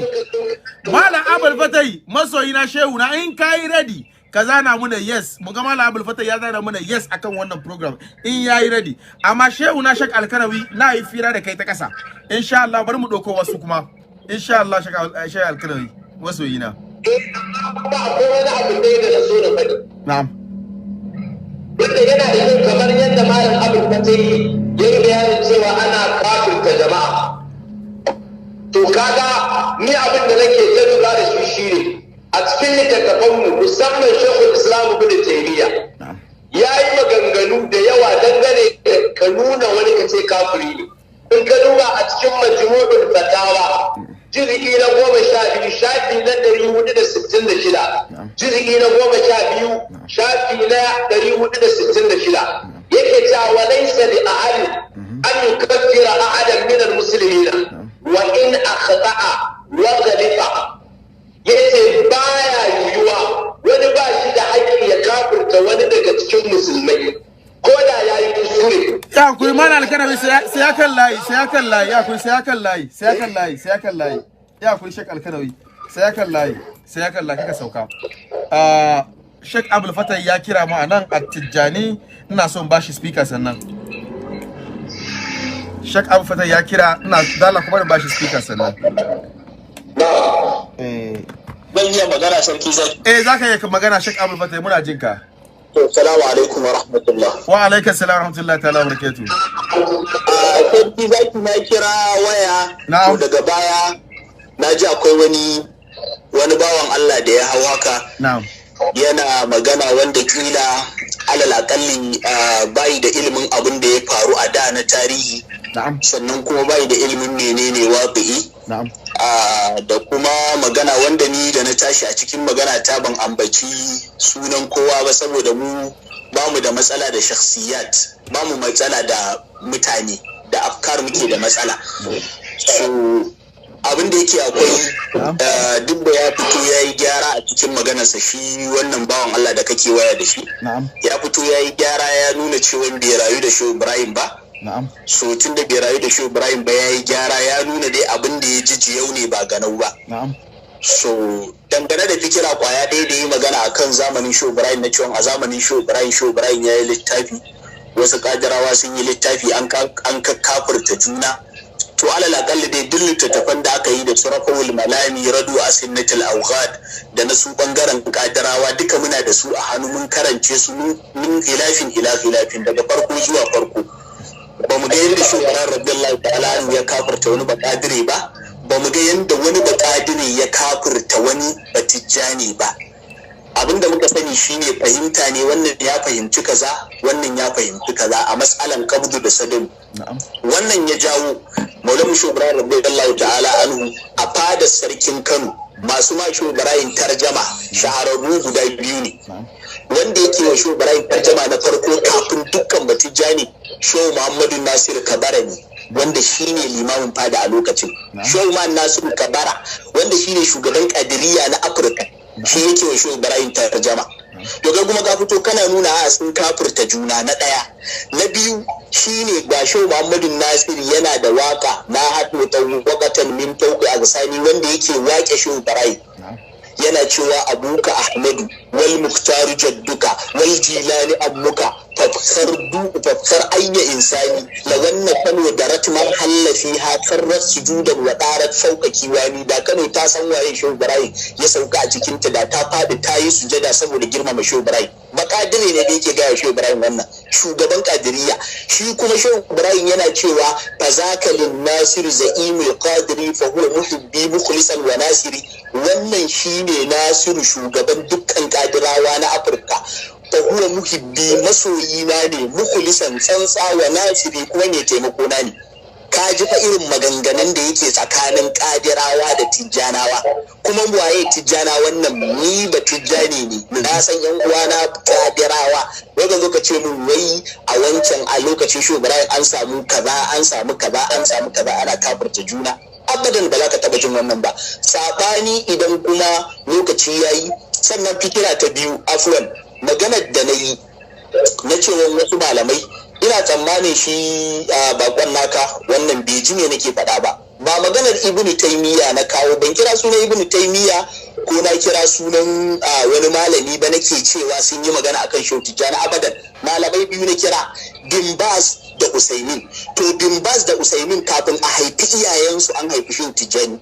Malam Abdul Fatai masoyi na, shehu na, in kai ready ka zana muna yes, mu ga Malam Abdul Fatai ya zana muna yes akan wannan program in yayi ready. Amma shehu na Shak Alkanawi, na yi fira da kai ta kasa insha Allah. Bari mu ɗauko wasu kuma insha Allah. Shak Alkanawi masoyi na. Eh, amma kuma akwai wani abu ɗaya da na so na faɗi, wanda yana da kyau, kamar yadda Malam Abdul Fatai ya yi bayanin cewa ana kafirta jama'a. To kaga ni abin da nake ta lura da shi shine a cikin littattafanmu, musamman Shekul Islam Ibn Taymiyyah ya yi maganganu da yawa dangane da ka nuna wani ka ce kafiri ne. In ka duba a cikin Majmu'ul Fatawa, juz'i na 12, shafi na 466, juz'i na 12, shafi na 466, yake cewa walaysa li ahadin. An yukaffira ahadan min al-muslimina wa in akhta'a wa ghalifa. Yace baya yiwuwa, wani ba shi da haƙƙi ya kafirta wani daga cikin musulmai ko da ya yi kuskure. Ya kuri, Malam Alkanawi, sai ya kan layi, sai ya kan layi. Ya kuri, sai ya kan layi, sai ya kan layi, sai ya kan layi. Ya kuri, Sheikh Alkanawi, sai ya kan layi, sai ya kan layi, kaka sauka. Ah, Sheikh Abdul Fatah ya kira mu anan a Tijjani, ina son bashi speaker. Sannan Sheikh Abdul Fatah ya kira, ina dala kuma da bashi speaker sannan. Eh. Zan iya magana, Sarki Zaki? Eh, zaka iya magana, Sheikh Abdul Fatah, muna jinka. To, salamu alaikum wa rahmatullah. Wa alaikum salam wa rahmatullahi ta'ala wa barakatuh. A Sarki Zaki, na kira waya. Na'am. To, daga baya na ji akwai wani bawan Allah da ya hau haka yana magana, wanda kila alal akalli bayi da ilimin abin da ya faru a da na tarihi, sannan kuma bayi da ilimin menene waƙi'i, da kuma magana wanda ni da na tashi a cikin magana ta ban ambaci sunan kowa ba, saboda mu ba mu da matsala da shakhsiyat, ba mu matsala da mutane, da afkar muke da matsala. So abin da yake akwai, duk da ya fito ya yi gyara a cikin maganarsa, shi wannan bawan Allah da kake waya da shi, ya fito ya yi gyara, ya nuna cewa bai rayu da shi Ibrahim ba. So tun da bai rayu da shi Ibrahim ba, ya yi gyara, ya nuna dai abin da ya ji jiyau ne ba ganau ba. So dangane da fikira kwaya ɗaya da yi magana akan zamanin shi Ibrahim, na cewa a zamanin shi Ibrahim, shi Ibrahim ya yi littafi, wasu kadirawa sun yi littafi, an kafirta juna. To, alal akalli dai duk littattafan da aka yi da su Rafawul Malami, Radu Asinnatul Awghad, da na su bangaren kadirawa, duka muna da su a hannu, mun karance su min khilafin ila khilafin, daga farko zuwa farko. Ba mu ga yadda shugaban radiyallahu ta'ala anhu ya kafirta wani bakadire ba, ba mu ga yadda wani bakadire ya kafirta wani batijjani ba. Abin da muka sani shine fahimta ne, wannan ya fahimci kaza, wannan ya fahimci kaza a matsalan kabdu da sadin. Wannan ya jawo Maulana Shehu Ibrahim radiyallahu ta'ala anhu a fadar sarkin Kano, masu ma Shehu Ibrahim tarjama shahararru guda biyu ne. Wanda yake wa Shehu Ibrahim tarjama na farko kafin dukkan batijjani, Shehu Muhammadu Nasir Kabara ne, wanda shine limamin fada a lokacin. Shehu Muhammad Nasiru Kabara, wanda shine shugaban Kadiriya na Afirka, shi yake wa Shehu Ibrahim tarjama. To, kai kuma ka fito kana nuna a sun kafirta juna, na ɗaya. Na biyu shine ga Shehu Muhammadu Nasir yana da waka na haɗo ta wakatan min fauqi agsani, wanda yake wake Shehu Ibrahim, yana cewa: "Abuka Ahmadu wal Muktaru jadduka wal Jilani ammuka, fafkar du fafkar ayya insani, la wannan Kano da ratman halla fiha karrat sujudan wa darat fawqa kiwani." Da Kano ta san waye Shehu Ibrahim ya sauka a cikin ta, da ta fadi ta yi sujada saboda girmama Shehu Ibrahim. Bakadire ne da yake gaya Shehu Ibrahim wannan, shugaban Kadiriya. Shi kuma Shehu Ibrahim yana cewa: "Fazaka lin Nasir za'imul Qadiri, fa huwa muhibbi mukhlisan wa nasiri." Wannan shine Nasiru, shugaban dukkan kadirawa na Afirka. "Fa huwa muhibbi", masoyina ne, "mukhlisan", tsantsa, "wa nasiri", kuma mai taimako na ne. Ka ji fa irin maganganun da yake tsakanin kadirawa da tijjanawa. Kuma waye Tijjana wannan? Ni ba Tijjani ne, na san yan uwana kadirawa. Wai ka zo ka ce min wai a wancan a lokacin Shehu Ibrahim an samu kaza, an samu kaza, an samu kaza, ana kafirta juna? Abadan ba za ka taba jin wannan ba. Sabani idan kuma lokaci yayi. Sannan fikira ta biyu, afwan, maganar da na yi na cewa wasu malamai, ina tsammanin shi a bakon naka wannan bai ji me nake faɗa ba. Ba maganar Ibnu Taimiyya na kawo, ban kira sunan Ibnu Taimiyya ko na kira sunan wani malami ba nake cewa sun yi magana akan Shehu Tijjani. Abadan, malamai biyu na kira, Bin Baz da Usaimin. To, Bin Baz da Usaimin, kafin a haifi iyayensu an haifi Shehu Tijjani.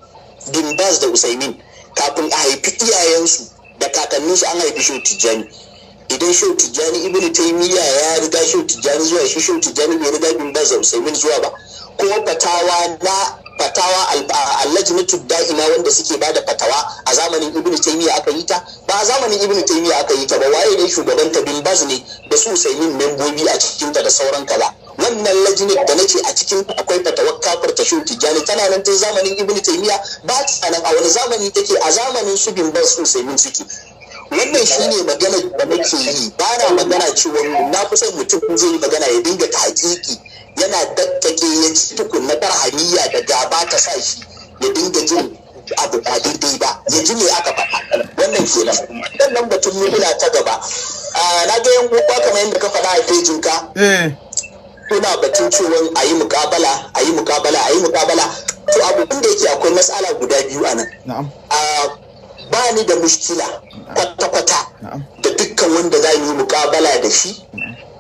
Bin Baz da Usaimin, kafin a haifi iyayensu da kakanninsu an haifi Shehu Tijjani. Idan Shehu Tijjani, Ibnu Taymiya ya riga Shehu Tijjani zuwa, shi Shehu Tijjani bai riga Bin Baz da Usaimin zuwa ba. Kuma fatawa na fatawa Allajnatu Da'ima wanda suke bada fatawa, a zamanin Ibnu Taymiya aka yi ta? Ba a zamanin Ibnu Taymiya aka yi ta ba. Waye ne shugaban ta? Bin Baz ne da su Usaimin membobi a cikin ta da sauran kaza. Wannan lajinat da nace a cikin akwai fatawar kafirta Shehu Tijjani, tana nan tun zamanin Ibnu Taymiya? Ba ta nan. A wani zamani take? A zamanin su Bin Baz, su Usaimin suke. Wannan shine magana da nake yi. Ba na magana cewa na fi son mutum zai yi magana ya dinga tahqiqi, ya Yana dakkake ya ci tukunna karhaniya da gaba ta sa shi ya dinga jin abu ba daidai ba, ya ji me aka faɗa. Wannan kenan. Sannan batun muna ta gaba. Na ga yan uwa, kamar yadda ka faɗa a pejin ka, kuna batun cewa a yi mukabala, a yi mukabala, a yi mukabala. To, abin da yake akwai matsala guda biyu a nan. Ba ni da mushkila kwata-kwata da dukkan wanda za yi mukabala da shi,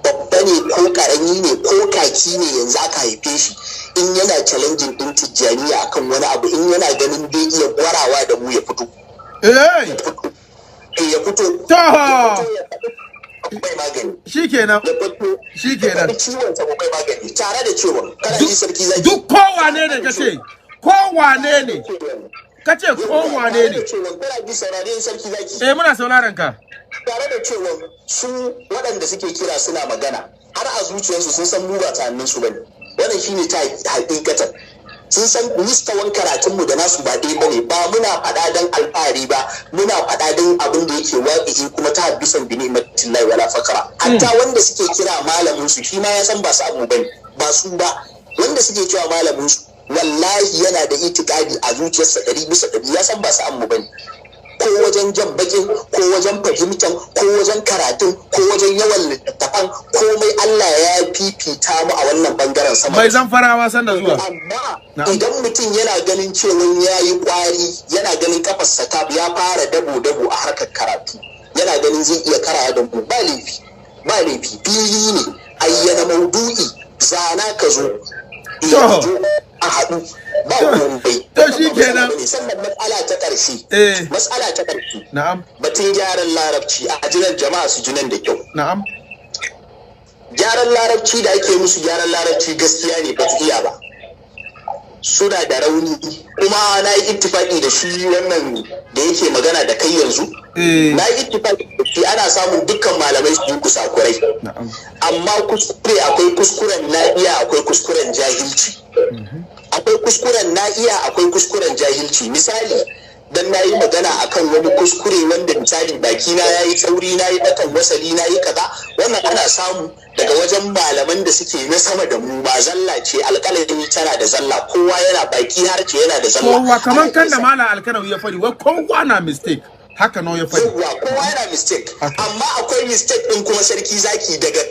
babba ne ko karami ne ko kaki ne yanzu aka haife shi, in yana challenging din Tijjaniya akan wani abu, in yana ganin bai iya gwarawa da mu, ya fito. Ya fito. To. Ya fito ya faɗi mai magani. Shikenan. Ya fito. Shikenan. Ya faɗi ciwon sa, mai magani, tare da cewa kana ji, Sarki Zaki? Duk kowane ne kace, kowane ne kace, kowane ne. Kana ji, saurare, Sarki Zaki? Eh, muna sauraron ka. Tare da cewa su waɗanda suke kira suna magana, har a zuciyarsu sun san mu ba sa'annin su bane. Wannan shine ta hakikatan, sun san mustawan karatunmu da nasu ba ɗaya bane. Ba muna faɗa don alfahari ba, muna faɗa don abin da yake waƙi'i, kuma ta bisan bi ni'matillahi wala fakara. Hatta wanda suke kira malamin su, shi ma ya san ba su abu bane, ba su ba. Wanda suke cewa malamin su, wallahi yana da itikadi a zuciyarsa 100%, ya san ba su abu bane, ko wajen jan bakin, ko wajen fahimtan, ko wajen karatun, ko wajen yawan littattafan. Komai Allah ya fifita mu a wannan bangaren sama. Mai Zamfarawa, sanda zuwa. Amma idan mutum yana ganin cewa ya yi kwari, yana ganin kafarsa ta ya fara dabo dabo a harkar karatu, yana ganin zai iya kara da mu, ba laifi, ba laifi. Fili ne, ayyana maudu'i, zana ka zo, ya zo a haɗu, ba komai. To, shikenan. Sannan matsala ta ƙarshe. Matsala ta ƙarshe. Batun gyaran larabci, a jinan jama'a su jinan da kyau. Gyaran larabci da ake musu, gyaran larabci gaskiya ne ba su iya ba, suna da rauni. Kuma na yi ittifaki da shi wannan da yake magana da kai yanzu. Na yi ittifaki da shi, ana samun dukkan malamai su yi kusakurai. Amma kuskure, akwai kuskuren na iya, akwai kuskuren jahilci. Akwai kuskuren na iya, akwai kuskuren jahilci. Misali, dan na yi magana akan wani kuskure wanda misali baki na yayi tsauri, na yi ɗakan wasali, na yi kaza, wannan ana samu daga wajen malaman da suke na sama da mu ba. Zalla ce, alƙalami tana da zalla, kowa yana baki har ce yana da zalla. Kowa, kaman kan da Malam Alkanawi ya fari, wai kowa na mistake, haka no ya fari. Yawwa, kowa yana mistake. Amma akwai mistake din kuma, Sarki Zaki, daga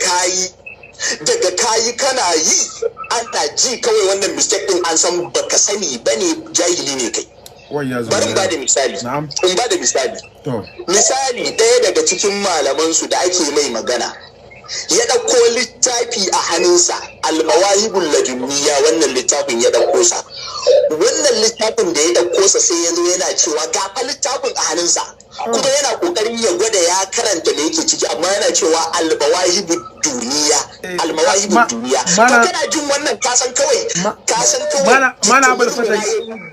kayi kana yi ana ji kawai, wannan mistake din an san baka sani bane, jahili ne kai. Wai ya zo. Bari in bada misali. In bada misali. To. Misali, ɗaya daga cikin malaman su da ake mai magana, ya ɗauko littafi a hannunsa, Almawahibul Ladunniya. Wannan littafin ya ɗauko sa, wannan littafin da ya ɗauko sa, sai ya zo yana cewa ga fa littafin a hannunsa, kuma yana ƙoƙarin ya gwada ya karanta da yake ciki, amma yana cewa Almawahibul Duniya, Almawahibul Duniya. To, kana jin wannan ka san kawai, ka san kawai Mala Abul Fatai,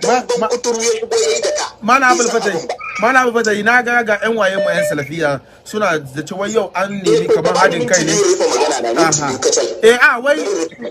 ban kuturu ya shigo yayi da ka. Mala Abul Bai san Fatai, abun ba. Mala Abul Fatai, na ga yan waye mu yan salafiya suna da cewa yau an nemi kamar haɗin kai ne. Minti biyu rufe magana na, minti 2 kacal. Eh, a wai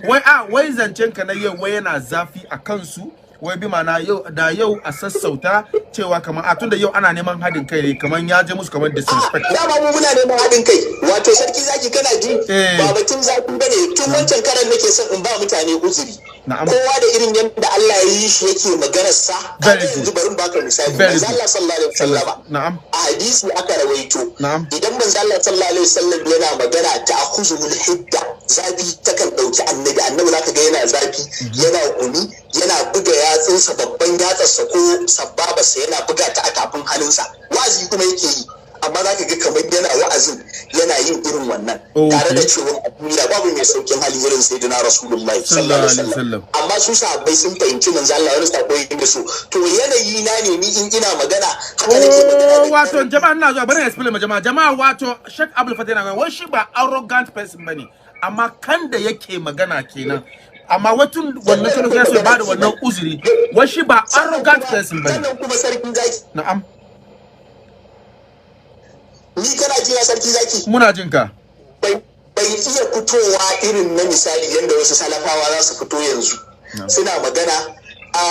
wai a wai zancen ka na yau wai yana zafi a kansu, wai bi ma'ana yau da yau a sassauta, cewa kamar a tunda yau ana neman haɗin kai ne, kamar ya je musu kamar disrespect. Dama mu muna neman haɗin kai. Wato Sarki Zaki, kana ji? Eh. Ba batun zafi bane. Tun wancan karan nake son in ba mutane uzuri. Kowa da irin yadda Allah ya yi shi yake maganar sa. Very Kaga yanzu good. bari in baka misali. Very Manzo good. Allah sallallahu alaihi wasallama, a hadisi aka rawaito, idan manzo Allah sallallahu alaihi wasallam yana magana, ta akhuzul hidda, zafi takan dauki annabi. Annabi zaka ga yana zafi, yana gumi, yana buga yatsunsa, babban yatsarsa ko sabbabarsa, yana buga ta a tafin hannunsa. Wa'azi kuma yake yi, amma zaka ga kamar yana wa'azin yana yin irin wannan, tare da cewa a duniya babu mai saukin hali irin Sayyidina Rasulullahi sallallahu alaihi wasallam. Amma su sahabbai sun fahimci manzo Allah wani sako yake so. To, yanayi na ne, ni in ina magana haka nake magana. Oh, wato jama'a, ina zuwa, bari na explain ma jama'a. Jama'a, wato Sheikh Abdul Fatah yana wai shi ba arrogant person bane, amma kan da yake magana kenan. Amma watun wannan sun ya so ba da wannan uzuri, wai shi ba arrogant person bane. Sannan kuma, Sarki Zaki, Na'am. Ni kana jina, Sarki Zaki? Muna jin ka. Bai iya fitowa irin na misali yadda wasu salafawa za su fito yanzu suna magana a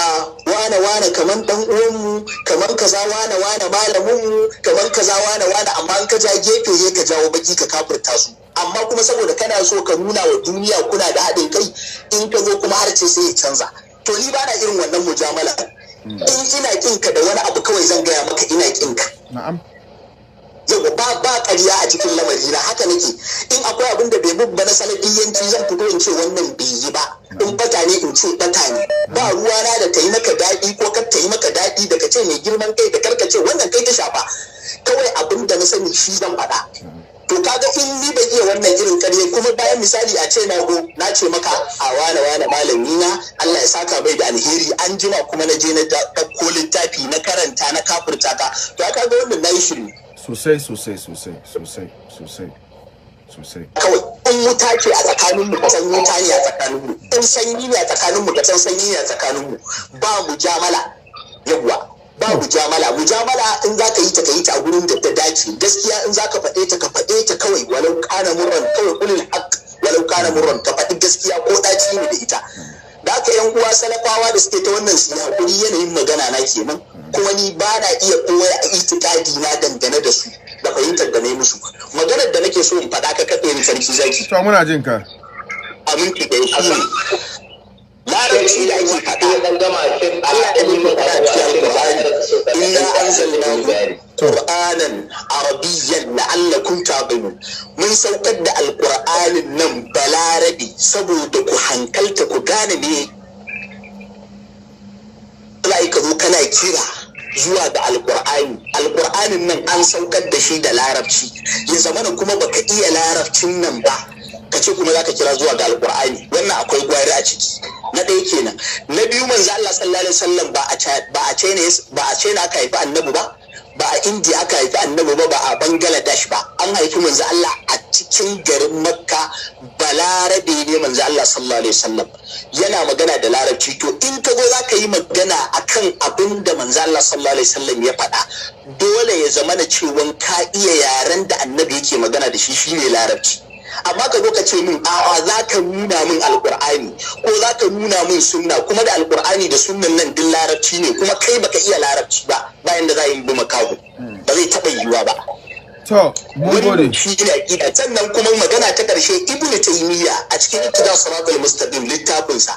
wane wane kaman dan uwanmu, kaman kaza, wane wane malaminmu, kaman kaza, wane wane, amma in ka ja gefe sai ka jawo baki ka kafirta su. Amma kuma saboda kana so ka nuna wa duniya kuna da haɗin kai, in ka zo kuma har ce sai ya canza. To ni ba na irin wannan mujamala. In ina kin ka da wani abu, kawai zan gaya maka ina kin ka. Yau ba ƙarya a cikin lamari na, haka nake. In akwai abin da bai ba na salafiyanci, zan fito in ce wannan bai yi ba. In bata ne, in ce bata ne. Ba ruwana da ta yi maka daɗi ko kar ta yi maka daɗi, da ka ce mai girman kai da karka ce, wannan kai ta shafa. Kawai abin da na sani shi zan faɗa. To kaga in ni ban iya wannan irin ƙarya kuma bayan, misali a ce na go na ce maka a wane wane malami na, Allah ya saka bai da alheri, an jima kuma na je na ɗauko littafi na karanta na kafurta ka, to kaga wannan nayi shiru. Sosai sosai sosai sosai sosai sosai. Kawai in wuta ce a tsakanin mu, ka san wuta ne a tsakanin mu. In sanyi ne a tsakanin mu, ka san sanyi ne a tsakanin mu. Ba mujamala. Yawwa, ba mujamala. Mujamala in za ka yi ta, ka yi ta a gurin da ta dace. Gaskiya in za ka faɗe ta, ka faɗe ta kawai, walau kana murran. Kawai qulil haqq walau kana murran. Ka faɗi gaskiya ko ɗaci ne da ita. Da haka yan uwa salafawa da suke ta wannan, su yi hakuri, yanayin magana na kenan. Kuma ni ba na iya koya itikadi na dangane da su da fahimtar da na yi musu. Maganar da nake so in faɗa, ka kaɗe ni, Sarki Zaki. To, muna jin ka. Aminci da shi ne Larabci da ake faɗa. Dan gama shin. Allah ya yi faɗa a cikin Alƙur'ani: inna anzalnahu qur'anan arabiyyan la'allakum ta'qilun. Mun saukar da Alƙur'anin nan Balarabi saboda ku hankalta, ku gane me za ka zo kana kira zuwa ga Alƙur'ani. Alƙur'anin nan an saukar da shi da Larabci, ya zamana kuma baka iya Larabcin nan ba, ka ce kuma zaka kira zuwa ga Alƙur'ani, wannan akwai gwari a ciki. Na ɗaya kenan. Na biyu, manzo Allah sallallahu alaihi wasallam ba a China aka haifi Annabi ba, ba a India aka haifi Annabi ba, ba a Bangladesh ba. An haifi manzo Allah a cikin garin Makka. Balarabe ne manzo Allah sallallahu alaihi wasallam, yana magana da Larabci. To in ka zo zaka yi magana akan abin da manzo Allah sallallahu alaihi wasallam ya faɗa, dole ya zama na cewa ka iya yaren da Annabi yake magana da shi, shine Larabci. Amma ka zo ka ce min a'a, za ka nuna min Alkur'ani ko za ka nuna min Sunna, kuma da Alkur'ani da Sunnan nan duk Larabci ne, kuma kai baka iya Larabci ba, bayan da za yi bi makaho, ba zai taɓa yiwuwa ba. To, mun gode. Wannan shi ne aqida. Sannan kuma magana ta karshe, Ibnu Taymiya a cikin Iqtida Siratal Mustaqim, littafin sa,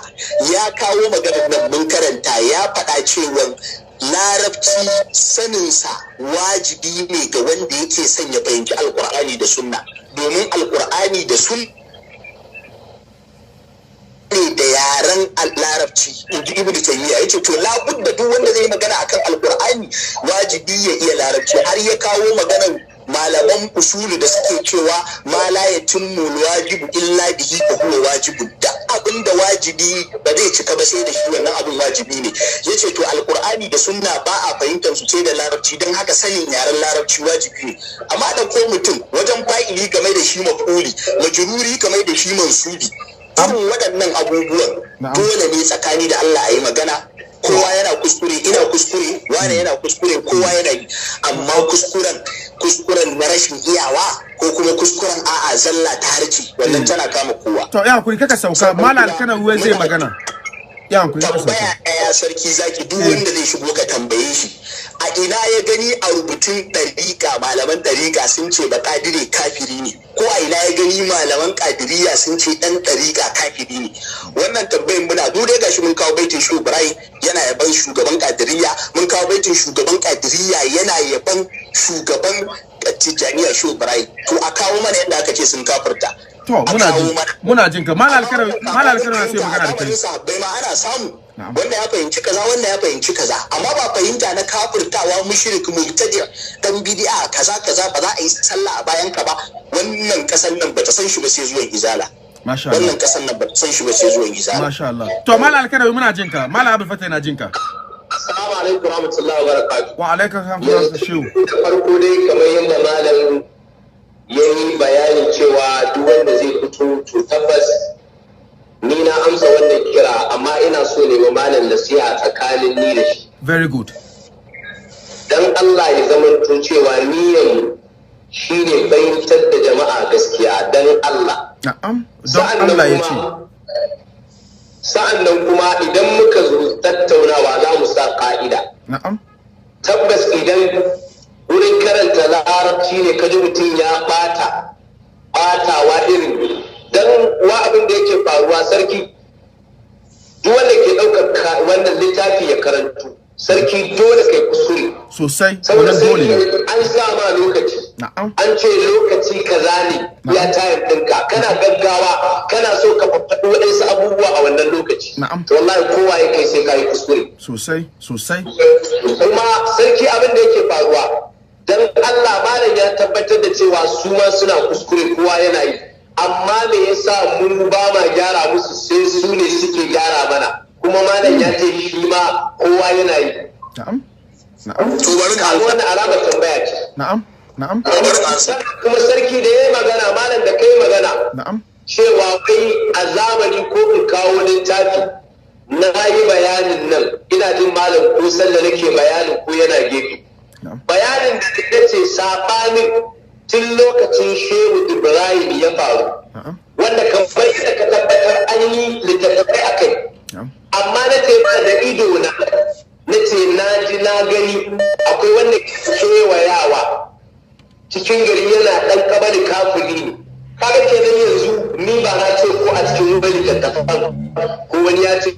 ya kawo maganar nan, mun karanta. Ya faɗa cewa Larabci saninsa wajibi ne ga wanda yake son ya fahimci Alkur'ani da Sunna, domin Alkur'ani da Sunna ne da yaren Larabci, in ji Ibnu Taymiya. Yace to labudda duk wanda zai magana akan Alkur'ani wajibi ya iya Larabci. Har ya kawo maganar malaman usulu da suke cewa ma la yatimmu wajibu illa bihi fa huwa wajibu. Da abin da wajibi ba zai cika ba sai da shi, wannan abin wajibi ne. Yace to Alkur'ani da Sunna ba a fahimtar su sai da Larabci, don haka sanin yaren Larabci wajibi ne. Amma da ko mutum wajen fa'ili game da shi maf'uli, majruri kamar da shi mansubi, irin waɗannan abubuwan dole ne tsakani da Allah a yi magana. Kowa yana kuskure, ina kuskure, wane yana kuskure, kowa yana yi. Amma kuskuren na rashin iyawa ko kuma kuskuren a'a zalla ta harci, wannan tana kama kowa. To, ya hakuri kaka sauka. Malam Alkanawi zai magana. Ya hakuri kaka sauka. Tambaya ɗaya, Sarki Zaki. Duk wanda zai shigo ka tambaye shi a ina ya gani a rubutun ɗariƙa malaman ɗariƙa sun ce ba ƙadire kafiri ne, ko a ina ya gani malaman ƙadiriya sun ce ɗan ɗariƙa kafiri ne. Wannan tambayin muna duk dai gashi mun kawo baitin Shehu Ibrahim yana yaban shugaban ƙadiriya, mun kawo baitin shugaban ƙadiriya yana yaban shugaban Tijjaniya Shehu Ibrahim. To a kawo mana yadda aka ce sun kafirta. To, muna jin, muna jin ka. Malam Alkanawi, Malam Alkanawi sai magana da kai. Sahabbai ma ana samu wanda ya fahimci kaza, wanda ya fahimci kaza, amma ba fahimta na kafirtawa, mushrik, mubtadi, dan bid'a, kaza kaza, ba za a yi sallah a bayan ka ba. Wannan kasan nan bata san shi ba sai zuwan Izala. Masha Allah. Wannan kasan nan bata san shi ba sai zuwan Izala. Masha Allah. To, Malam Alkanawi, muna jin ka. Malam Abdul Fatah na jin ka. Assalamu alaikum warahmatullahi wabarakatuh. Wa alaikum salam, shehu. Da farko dai, kamar yadda malam ya yi bayanin cewa duk wanda zai fito, to tabbas ni na amsa wannan kira, amma ina so ne wa malam nasiha tsakanin ni da shi. Very good. Dan Allah ya zamanto cewa niyyar shine fahimtar da jama'a gaskiya, dan Allah. Na'am, don Allah ya ce. Sa'an nan kuma idan muka zo tattaunawa za mu sa ka'ida. Tabbas idan wurin karanta Larabci ne kaji mutum ya bata Batawa irin dan wa abin da yake faruwa, sarki, duk wanda ke ɗaukar wannan littafi ya karantu, sarki, dole kai kuskure. Sosai. Saboda Wannan dole sarki, ne. an sa ma lokaci, an ce lokaci kaza ne ya tayar ɗinka, kana gaggawa, kana so ka faɗi waɗansu abubuwa a wannan lokaci. To wallahi kowa ya kai sai ka yi kuskure. Sosai sosai. Kuma sarki, abin da yake faruwa, dan Allah, malam ya tabbatar da cewa su ma suna kuskure, kowa yana yi, amma me yasa mun ba ma gyara musu, sai su ne suke gyara mana? Kuma malam ya ce shi ma kowa yana yi. na'am na'am To bari na Kaga wannan alamar tambaya ce. na'am na'am Bari na ansa. Kuma sarki, da ya yi magana, malam, da kai magana cewa kai a zamani ko in kawo littafi, na yi bayanin nan, ina jin malam ko sanda nake bayanin ko yana gefe, bayanin da na ce saɓanin tun lokacin Shehu Ibrahim ya faru, wanda kamar yadda ka tabbatar an yi littattafai a kai, amma na ce ba da ido na, na ce na ji na gani, akwai wanda ke kewayawa cikin gari yana ɗan kabari, kafiri ne. Kaga kenan yanzu ni ba na ce ko a cikin wani littattafan ko wani ya ce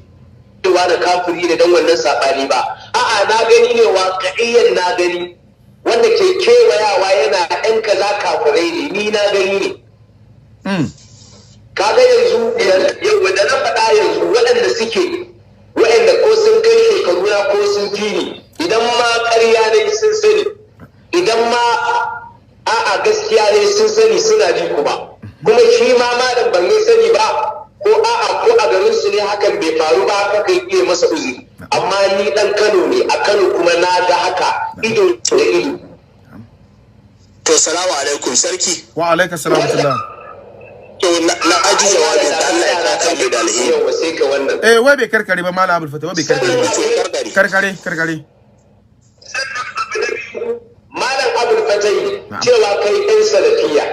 cewa da kafiri ne don wannan saɓani ba. A'a, na gani ne, waƙa'iyyan na gani wanda ke kewayawa yana ɗan kaza kafirai ne, ni na gani ne. Kaga yanzu yau da na faɗa, yanzu waɗanda suke, waɗanda ko sun kai shekaru na ko sun fi ni, idan ma ƙarya ne sun sani, idan ma a'a gaskiya ne sun sani, suna ji. Kuma shi ma malam ban yi sani ba ko a'a ko a garin su ne hakan bai faru ba, haka kai iya masa uzuri, amma ni dan Kano ne, a Kano kuma na ga haka ido da ido. To, salamu alaikum, sarki. Wa alaika salam wa rahmatullah. To na aji jawabin da Allah ya saka mai da alheri. Yawa, sai ka wannan. Eh, wai bai karkare ba, Malam Abdul Fatah, wai bai karkare ba. To karkare. Karkare, karkare. Malam Abul Fatai, cewa kai ɗan salafiya,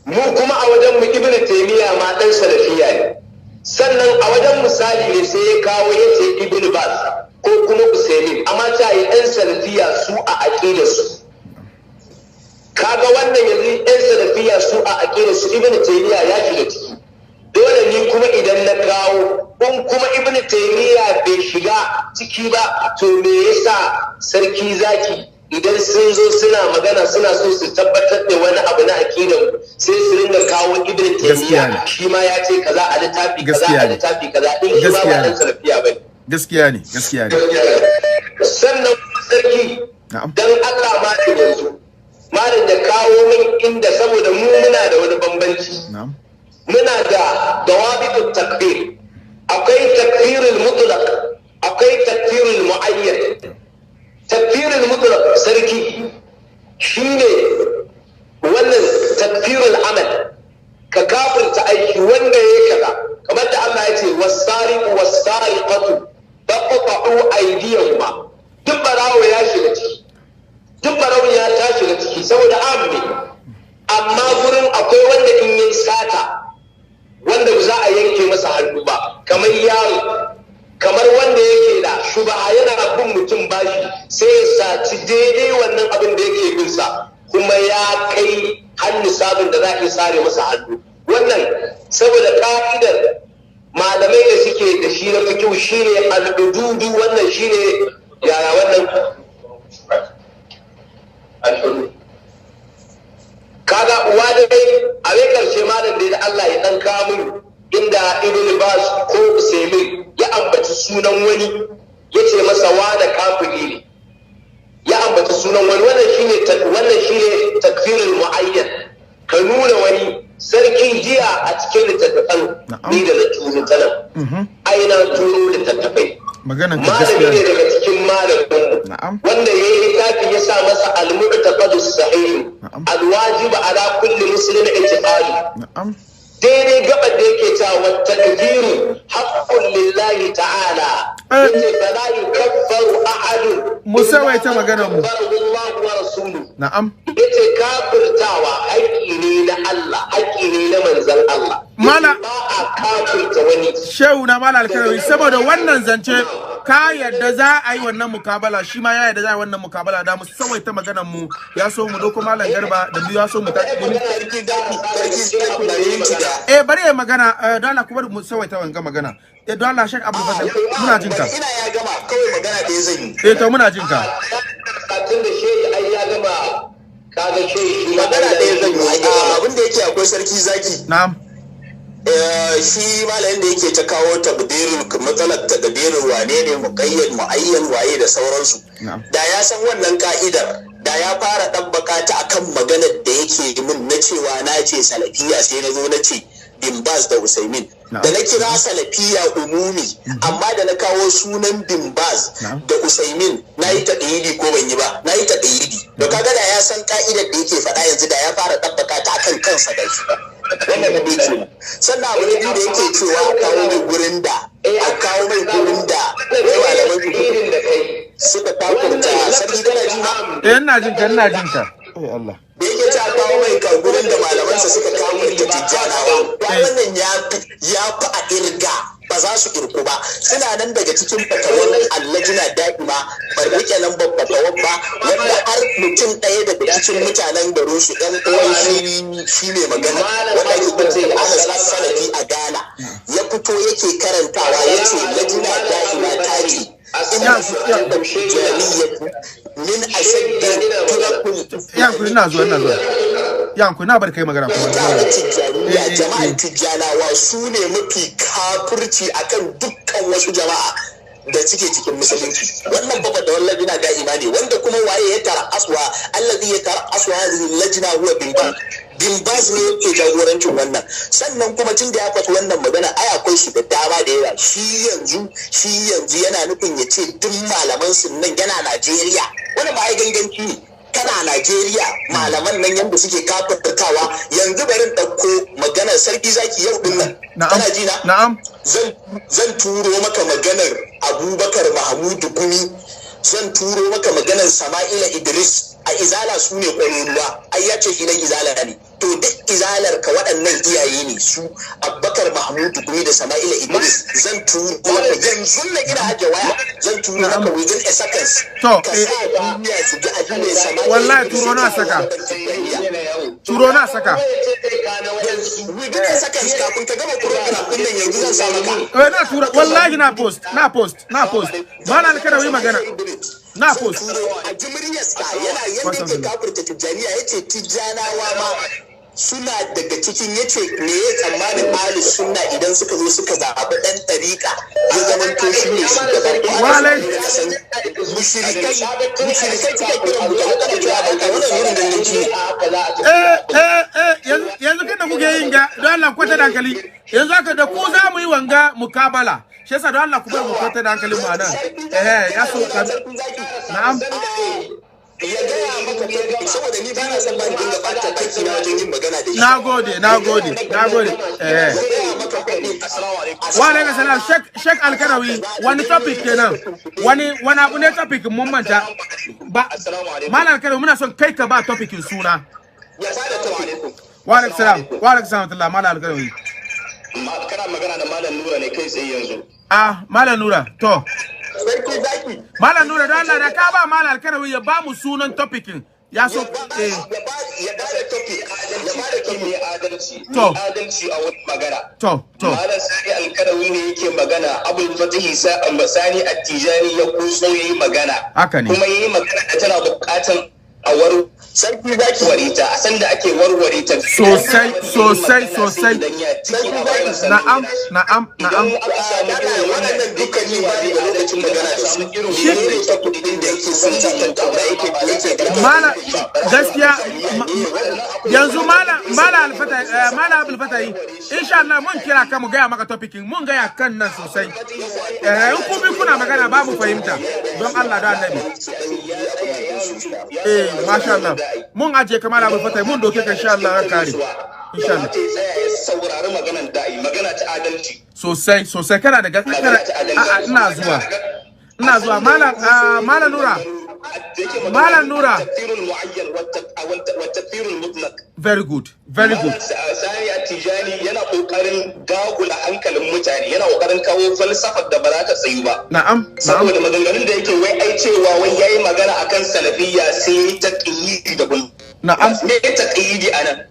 mu kuma a wajen mu Ibnu Taymiya ma ɗan salafiya ne. Sannan a wajen misali ne sai ya kawo, ya ce Ibnu Bas ko kuma Usaimin, amma ta yi ɗan salafiya su a aqidar su. Kaga wannan yanzu ɗan salafiya su a aqidar su Ibnu Taymiya ya shiga ciki. Dole ni kuma idan na kawo, in kuma Ibnu Taymiya bai shiga ciki ba, to me yasa, sarki zaki, idan sun zo suna magana, suna so su tabbatar da wani abu na aqidan, sai su ringa kawo Ibnu Gaskiya Taymiya ne. shi ma ya ce kaza a littafi kaza, Gaskiya a ne. littafi kaza, in shi ma Gaskiya ba ne. dan salafiya bane? Gaskiya ne, gaskiya ne. Sannan sarki, dan Allah, malam, yanzu malam ya kawo min inda, saboda mu muna da wani bambanci. Muna da dawabitut takfir, akwai takfirul mutlaq, akwai takfirul muayyan. Takfirul mutlaq, sarki, shine wannan takfirul amal, ka kafirta aiki wanda ya kaza, kamar da Allah ya ce was-sariqu was-sariqatu faqta'u aydiyahuma. Duk barawo ya shiga ciki, duk barawo ya ta shiga ciki saboda am ne. Amma gurin akwai wanda in yi sata wanda ba za a yanke masa hannu ba, kamar yaro, kamar wanda yake da shubaha, yana bin mutum bashi, sai ya saci daidai wannan abin da yake bin sa, kuma ya kai hannu sabon da za a iya sare masa hannu. Wannan saboda ka'idar malamai da suke da shi na fikihu shine al-hududu. Wannan shine yaya wannan al-hudud. Kaga uwa dai a wai karshe, malam dai da Allah ya dan kawo min inda Ibn Bas ko Usaimin ya ambaci sunan wani, ya ce masa wane kafiri ne, ya ambaci sunan wani. Wannan shine takfirul muayyan, ka nuna wani. Sarki, jiya a cikin littattafan ni da na turo ta nan, ai na turo littattafai. Maganan ka Malami gaskiya ne ne. daga cikin malamin wanda ya yi littafi, ya sa masa al-mu'taqadu sahih al-wajib ala kulli muslim i'tiqadu. Daidai gabar da yake cewa wa takfiru haqqun lillahi ta'ala, yace fala yukaffaru ahadun Mu sawaita maganar mu. illa man kaffarahu Allah wa rasuluhu. Yace kafirtawa haƙƙi ne na Allah, haƙƙi ne na manzon Allah. Yace ba a kafirta wani. Shehu na Malam Alkarawi, saboda wannan zance Ka yadda za a yi wannan mukabala, shi ma ya yadda za a yi wannan mukabala, da mu sawaita maganar mu, ya so mu doko Malam Garba da mu, ya so mu ta Sarki Zaki, Sarki Zaki, bari minti da Eh, bari ya magana. Don Allah ku bari mu sawaita wanga magana. Don Allah, Sheikh Abdul Fatah, muna jin ka. Ina ya gama, kawai magana ɗaya zan yi. Eh, to, muna jin ka. Tun da shehi ai ya gama, kaga shehi shi ma Magana ai ya ɗaya zan yi. gama. Abin da yake akwai, Sarki Zaki, Na'am. Shi malamin da yake ta kawo tabdirin, matsalar takdirin, wane ne muqayyad, muayyan, waye da sauransu, da ya san wannan ka'idar, da ya fara ɗabbaka ta akan maganar da yake min na cewa na ce salafiya, sai na zo na ce Bin Baz da Usaimin. Da na kira salafiya umumi, amma da na kawo sunan Bin Baz da Usaimin, na yi taƙayidi ko ban yi ba? Na yi taƙayidi. Da kaga da ya san ka'idar da yake faɗa yanzu, da ya fara ɗabbaka ta akan kansa da shi. Wannan na biyu kenan. Sannan abu na biyu da yake cewa a kawo mai gurin da a kawo mai gurin da wai malaman Irin da kai suka kafurta. Sarki, kana ji na? Eh, ina jin ka, ina jin ka. Eh, Allah. Da yake ta kawo mai kan gurin da malamansa suka kafurta Tijjanawa, ba wannan ya fi a irga, ba za su irku ba. Suna nan daga cikin fatawar Allajina Da'ima. Ban rike lambar fatawar ba, wanda har mutum ɗaya daga cikin mutanen garin su, ɗan uwan shi, shi ne magana, wanda ake kiransa da Anas Salafi a Ghana, ya fito yake karantawa, ya ce Lajina Da'ima ta ce inna tijjaniyyatu min ashaddi turakul Ya kuri, ina zuwa, ina zuwa. Ya kuri, na bar kai magana kuma. Mutanen Tijjaniya, jama'ar Tijjanawa su ne mafi kafirci akan dukkan wasu jama'a da suke cikin musulunci. Wannan baba da wallahi na da'ima ne, wanda kuma waye ya tara aswa allazi ya tara aswa hadhihi lajna huwa Bin Baz. Bin Baz ne yake jagorancin wannan. Sannan kuma tun da ya faɗi wannan magana, ai akwai shi da dama da yawa. Shi yanzu yana nufin ya ce duk malaman su nan yana Najeriya. Wannan ba ai ganganci ne. Kana Najeriya, malaman nan yanda suke kafirtawa yanzu, bari in ɗauko maganar, Sarki Zaki, yau din nan. Kana ji na? Na'am. Zan turo maka maganar Abubakar Mahmudu Gumi, zan turo maka maganar Sama'ila Idris a Izala, su ne ƙwararruwa. Ai ya ce shi nan Izala ne, to duk izalar ka waɗannan iyaye ne su Abubakar Mahmudu Gumi da Sama'ila Idris. Zan turo maka yanzu na ina ajiye waya, zan turo maka within a seconds. To, ka sa duniya su ji abin da Sama'ila Wallahi Idris turo na yake saka. Tijjaniya. Turo na saka. Within a seconds, kafin ka gama program din nan yanzu, zan sa maka. Eh, na tura, wallahi na post, na post, na post. Malam Alkanawi magana. Na post. A ji muryarsa yana yadda yake kafirta Tijjaniya, ya ce Tijjanawa ma suna daga cikin, ya ce me ya tsammanin Ahlus Sunna idan suka zo suka zaɓi ɗan ɗariƙa ya zamanto shi ne shugaban ko mushrikai, mushrikai suka kiran mu da kana cewa ɗauka wannan irin ganganci ne. Eh, yanzu kan da kuke yin ga, don Allah kwata da hankali. Yanzu haka da ku za mu yi wanga mukabala. Shi yasa don Allah ku bar mu kwata da hankalin mu anan. Eh, ya so ka. Na'am. Ya gaya maka topic, saboda ni ba na son ban dinga ɓata baki na wajen yin magana da shi. Na gode, na gode, na gode. Eh. Ya gaya maka topic. Wa alaikum salam. Sheikh Alkanawi, wani topic kenan? Wani abu ne topic, mun manta? Ba Malam Alkanawi, muna son kai ka ba topicin suna. Ya bada topic. Wa alaikum salam. Wa alaikum salam tullah, Malam Alkanawi. Kana magana da Malam Nura ne kai tsaye yanzu. Ah, Malam Nura, to. Sarki Zaki. Malam Nura, don Allah da ka ba Malam Alkanawi ya ba mu sunan topicin. Ya so eh. Ya bada topic. Ya bada Sarki topic. mai adalci. To. Mai adalci a wani magana. To. Malam Sani Alkanawi ne yake magana, Abul Fatihi Sani Attijani ya kuso yayi magana. Haka ne. Kuma yayi magana da tana buƙatan a Sarki Zaki. warware ta, a san da ake warware ta. Sosai, sosai, sosai. Idan ya ciki a bayan sannan Na'am, na'am, na'am. Idan aka samu irin Waɗannan dukkan ni ba ni da lokacin magana da su. Shi- Ne topic din da yake son zai tattauna, yake Malam, gaskiya yanzu Malam Alfata, Malam Abdul Fatahi, insha Allah mun kira ka mu gaya maka topicin, mun gaya kan nan sosai. Eh, in ku bi kuna magana ba mu fahimta. Don Allah da Annabi. Eh, masha Allah. Mun aje ka, Malam Abdul Fatahi, mun doke ka insha Allah ran kare. Insha Allah. Ya tsaya ya saurari maganan da'i, magana ta adalci. Sosai, sosai, kana da gaskiya, kana Magana ta adalci. a'a, ina zuwa. Ina zuwa, Malam, Malam Nura. Malam Nura. Tafsirul muayyan wa tafsirul mutlaq. Very good. Very good. Sani. At-Tijani yana kokarin dagula hankalin mutane, yana kokarin kawo falsafar da ba za ta tsayu ba. Na'am. Saboda maganganun da yake wai ai cewa wai yayi magana akan salafiyya sai ta taqyidi da bun. Na'am. Me taqyidi anan?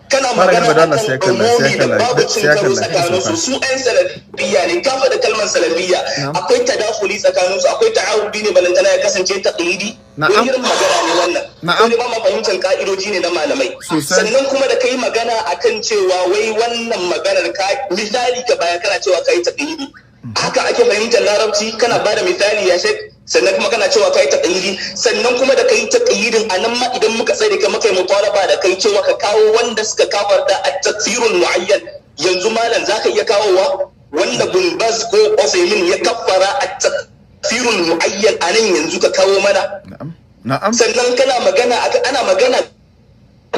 Kana magana akan umumi da babu cin karo tsakanin su, su ɗan salafiyya ne, ka faɗi kalmar salafiyya akwai tadafuli tsakanin su, akwai ta'awudi ne, balantana ya kasance taqyidi. Wani irin magana ne wannan? Wani ba ma fahimtar ka'idoji ne na malamai. Sannan kuma da kai magana akan cewa wai wannan maganar ka misali ka baya kana cewa kai taqyidi, haka ake fahimtar larabci, kana bada misali ya shek, sannan kuma kana cewa kai taqyidi, sannan kuma da kai taqyidin anan ma idan muka tsare ka muka yi mutalaba da kai cewa ka kawo wanda suka kafarta at-takfirul muayyan, yanzu malam zaka iya kawowa wanda Bin Baz ko Usaimin ya kaffara at-takfirul muayyan anan yanzu ka kawo mana? Na'am. Na'am. Sannan kana magana ana magana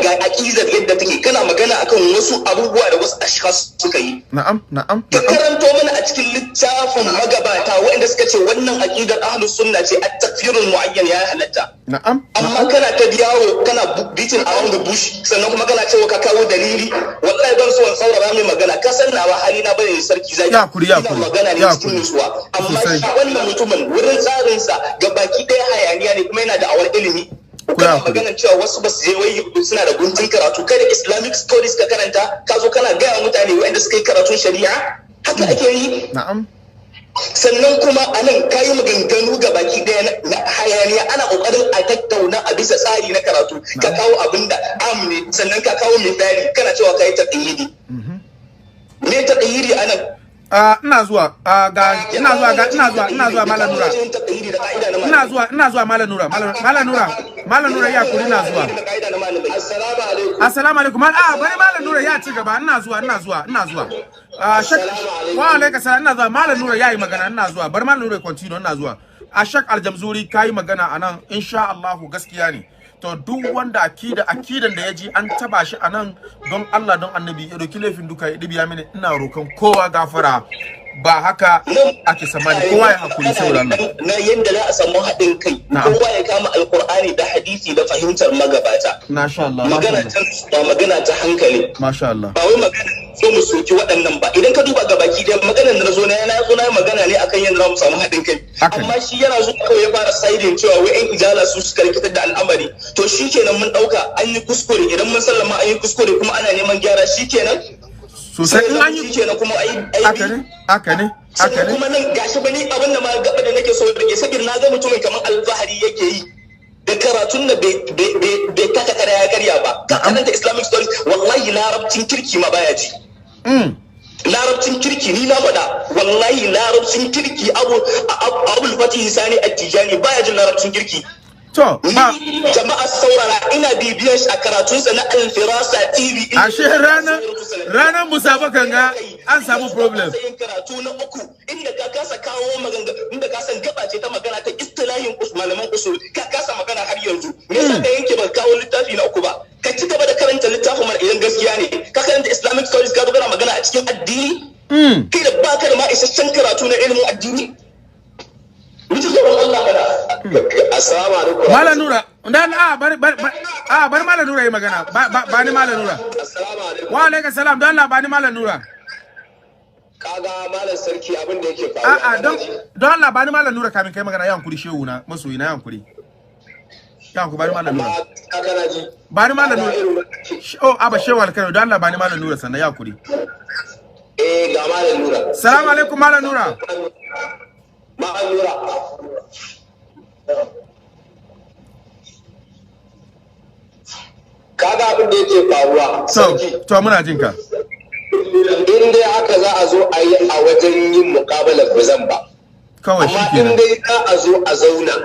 ga aqidar yadda take, kana magana akan wasu abubuwa da wasu ashkhas suka yi. Na'am, na'am. Ka karanto mana a cikin littafin magabata waɗanda suka ce wannan aqidar ahlus sunna ce at-takfirul muayyan ya halatta. Na'am. Amma kana ta yawo kana beating around the bush, sannan kuma kana cewa ka kawo dalili. Wallahi ban so in saurara mai magana, ka san nawa hali na bane sarki zaki. Ya kuri, ya kuri. Magana ne cikin nutsuwa. Amma shi wannan mutumin wurin tsarin sa gabaki ɗaya hayaniya ne, kuma yana da awar ilimi. Kana maganar cewa wasu ba su je wai suna da guntun karatu, kai da Islamic studies ka karanta, ka zo kana gaya mutane waɗanda suka yi karatun shari'a, haka ake yi? Na'am. Sannan kuma anan ka yi maganganu ga baki ɗaya na hayaniya, ana ƙoƙarin a tattauna a bisa tsari na karatu, ka kawo abin da am ne, sannan ka kawo misali kana cewa ka yi taqyidi. Me taqyidi anan? Ina zuwa ga ina zuwa ga ina zuwa ina zuwa Malam Nura, ina zuwa ina zuwa Malam Nura, Malam Nura, Malam Nura ya kuri, ina zuwa. Assalamu alaikum. Assalamu alaikum. Bari Malam Nura ya ci gaba, ina zuwa ina zuwa ina zuwa. Wa alaikum salam, ina zuwa Malam Nura yayi magana, ina zuwa. Bari Malam Nura ya continue, ina zuwa. Ashak Aljamzuri kai magana anan, insha Allah gaskiya ne. To duk wanda akidan da ya ji an taba shi anan, don Allah don Annabi ya doki laifin duka ya dibiya mini, ina rokan kowa gafara, ba haka ake samani, kowa ya hakuri saboda Allah. Na yanda za a samu haɗin kai, kowa ya kama alkur'ani da hadisi da fahimtar magabata. Masha Allah. Magana ta ba magana ta hankali. Masha Allah. Ba wai magana so mu soki waɗannan ba. Idan ka duba gabaki ɗaya maganar da nazo na yana zo na magana ne akan yanda za mu samu haɗin kai. Amma shi yana zo kawai ya fara siding cewa wai ƴan ijala su suka rikitar da al'amari. To shikenan mun ɗauka an yi kuskure, idan mun sallama an yi kuskure kuma ana neman gyara shikenan. Sosai in an yi shikenan kuma ai haka ne haka ne haka ne. Kuma nan gashi ba ni abin da ma gaba da nake so rike, saboda na ga mutumin kamar alfahari yake yi da karatun da bai taka kara ya karya ba. Ka karanta Islamic studies, wallahi larabcin kirki ma baya ji. Larabcin kirki ni na faɗa, wallahi larabcin kirki Abul Fatih Sani At-Tijani baya jin larabcin kirki. To, ba jama'a saurara, ina bibiyan shi a karatunsa na Alfirasa TV. Ashe ranar musabakan ga an samu problem. Karatu na uku inda ka kasa kawo magana, inda ka san gaba ce ta magana ta istilahin malaman usul, ka kasa magana har yanzu. Me yasa ka yanke ba kawo littafi na uku ba? Ka ci gaba da karanta littafin mana idan gaskiya ne. Ka karanta Islamic studies ka dogara magana a cikin addini. Kai da baka da ma isasshen karatu na ilimin addini. Assalamu alaikum. Malam Nura, dan bari bari Malam Nura yi magana. Ba ni Malam Nura. Assalamu alaikum. Wa alaikum salam, don Allah ba ni Malam Nura. Kaga Malam Sarki abin da yake faruwa. A'a, don Allah ba ni Malam Nura kamin kai magana, ya hankuri shehu na, masoyi na, ya hankuri. Ya hankuri, ba ni Malam Nura. Ba ni Malam Nura. Oh, aba shehu alkano, don Allah ba ni Malam Nura sannan ya hankuri. Eh, ga Malam Nura. Assalamu alaikum Malam Nura. Malam Nura. Kaga abin da yake faruwa sarki. To muna jin ka. In dai haka za a zo a yi a wajen yin muƙabalar ba zan ba. Kawai shi Amma in dai za a zo a zauna.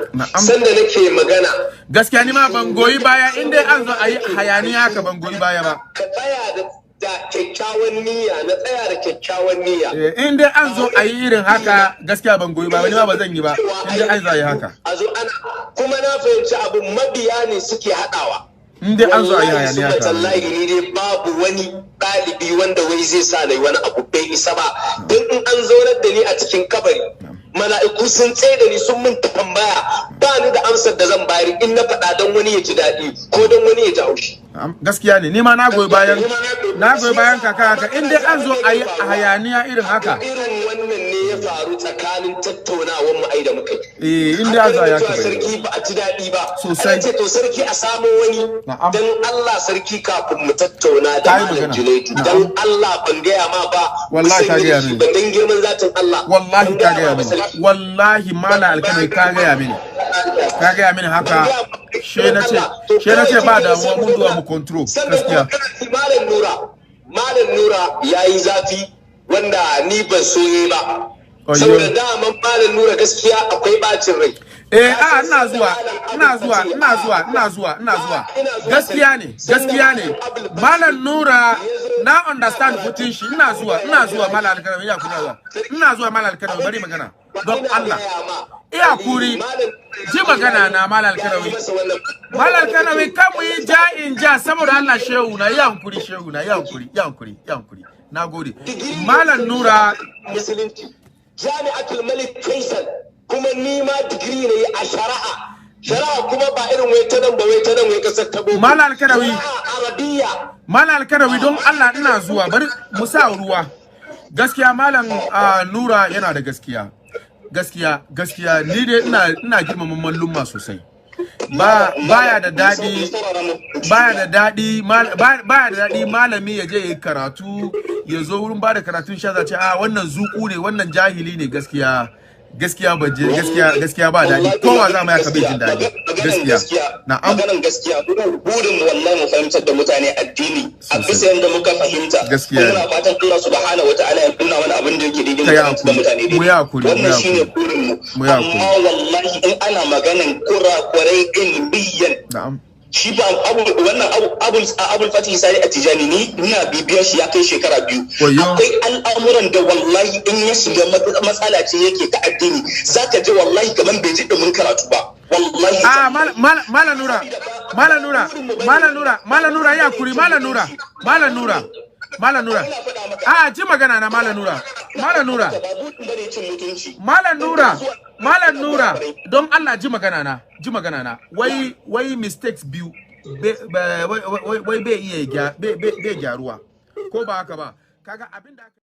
Sanda nake magana. Gaskiya ni ma ban goyi baya in dai an zo a yi hayaniya haka ban goyi baya ba. Ka tsaya da kyakkyawan niyya, na tsaya da kyakkyawan niyya. In dai an zo a yi irin haka gaskiya ban goyi baya, ni ma ba zan yi ba. In dai an zo a yi haka. A zo ana kuma na fahimci abin mabiya ne suke haɗawa. In dai an zo a yi hayaniya haka. Wallahi ni dai babu wani ɗalibi wanda wai zai sa na yi wani abu bai isa ba. Don in an zaunar da ni a cikin kabari, mala'iku sun tsaye da ni sun min tambaya, ba ni da amsar da zan bayar in na faɗa don wani ya ji daɗi ko don wani ya ji haushi. Na'am, gaskiya ne. Ni ma na goyi bayan kaka haka, in dai an zo a yi hayaniya irin haka. Irin wannan ne ya faru tsakanin tattaunawar mu ai da muka yi. Eh, in dai an zo a yi haka Cewa bai. sarki ba a ji daɗi ba. Sosai. Ana ce to sarki a samo wani. Dan Allah sarki, kafin mu tattauna da Ka yi Malam magana. Junaidu. Dan Allah ban gaya ma ba. Wallahi ka Kusan gaya yi da shi mini. ba, dan girman zatin Allah. Wallahi Ban ka gaya ma ba, mini. sarki. Wallahi, Malam Alkanawi, ka gaya mini. Ka gaya mini haka. She na ce ba damuwa, mun duwa mu control. Sannan Gaskiya. kuma kana ji Malam Nura, Malam Nura yayi zafi wanda ni ban so yayi ba. Ayyo. Saboda daman Malam Nura gaskiya akwai bacin rai. Eh, a ina zuwa, ina zuwa, ina zuwa, ina zuwa, ina zuwa. Gaskiya ne, gaskiya ne. Malam Nura, na understand fitin shi. Ina zuwa, ina zuwa, Malam Alkanawi, ya kuna zuwa. Ina zuwa, Malam Alkanawi, bari magana. Don Allah. Iya kuri. Ji magana na, Malam Alkanawi. Malam Alkanawi, kan mu yi ja in ja saboda Allah, shehu na, ya hankuri, shehu na, ya hankuri, ya hankuri, ya hankuri. Na gode. Malam Nura. Musulunci, Jami'atul Malik Faisal, kuma ni ma digiri ne a shari'a. Shari'a kuma ba irin wai ta nan ba, wai ta nan, wai kasar ta boko. Malam Alkanawi. Shari'a Arabiya. Malam Alkanawi, don Allah ina zuwa, bari mu sa ruwa. Gaskiya Malam Nura yana da gaskiya. Gaskiya, gaskiya ni dai ina girmama mallumma sosai. Ba baya da daɗi, baya da daɗi malami ya je ya yi karatu, ya zo wurin bada karatun sha zace a wannan zuku ne, wannan jahili ne. Gaskiya, gaskiya ban je, gaskiya, gaskiya ba daɗi. Kowa za mu ya kabe jin daɗi. Gaskiya. Na'am. Maganan gaskiya, burin mu wallahi mu fahimtar da mutane addini a bisa yadda muka fahimta. Gaskiya ne. Kuma muna fatan Allah Subhanahu wataala ya nuna mana abin da yake daidai, mu Ka yi fahimtar da hakuri. mutane daidai. Mu yi hakuri, mu yi Wannan shine hakuri. burin mu. Mu yi hakuri. Amma wallahi in ana maganan kurakurai ilmiyan, shi ba abu wannan abu Abul Fatih Sani a Tijani, ni ina bibiyar shi ya kai shekara 2. Wayyo. Akwai al'amuran da wallahi in ya shiga matsala ce yake ta addini, zaka ji wallahi kaman bai ji dumin karatu ba wallahi. Ah, Malam Nura, Malam Nura, Malam Nura, Malam Nura, ya kuri, Malam Nura, Malam Nura, Malam Nura. Ah, ji magana na, Malam Nura, Malam Nura, Ba buɗin bane cin mutunci. Malam Nura, Malam Nura, don Allah ji magana na, ji magana na. Wai mistakes biyu, wai bai iya bai gyaruwa. Ko ba haka ba? Kaga abin da aka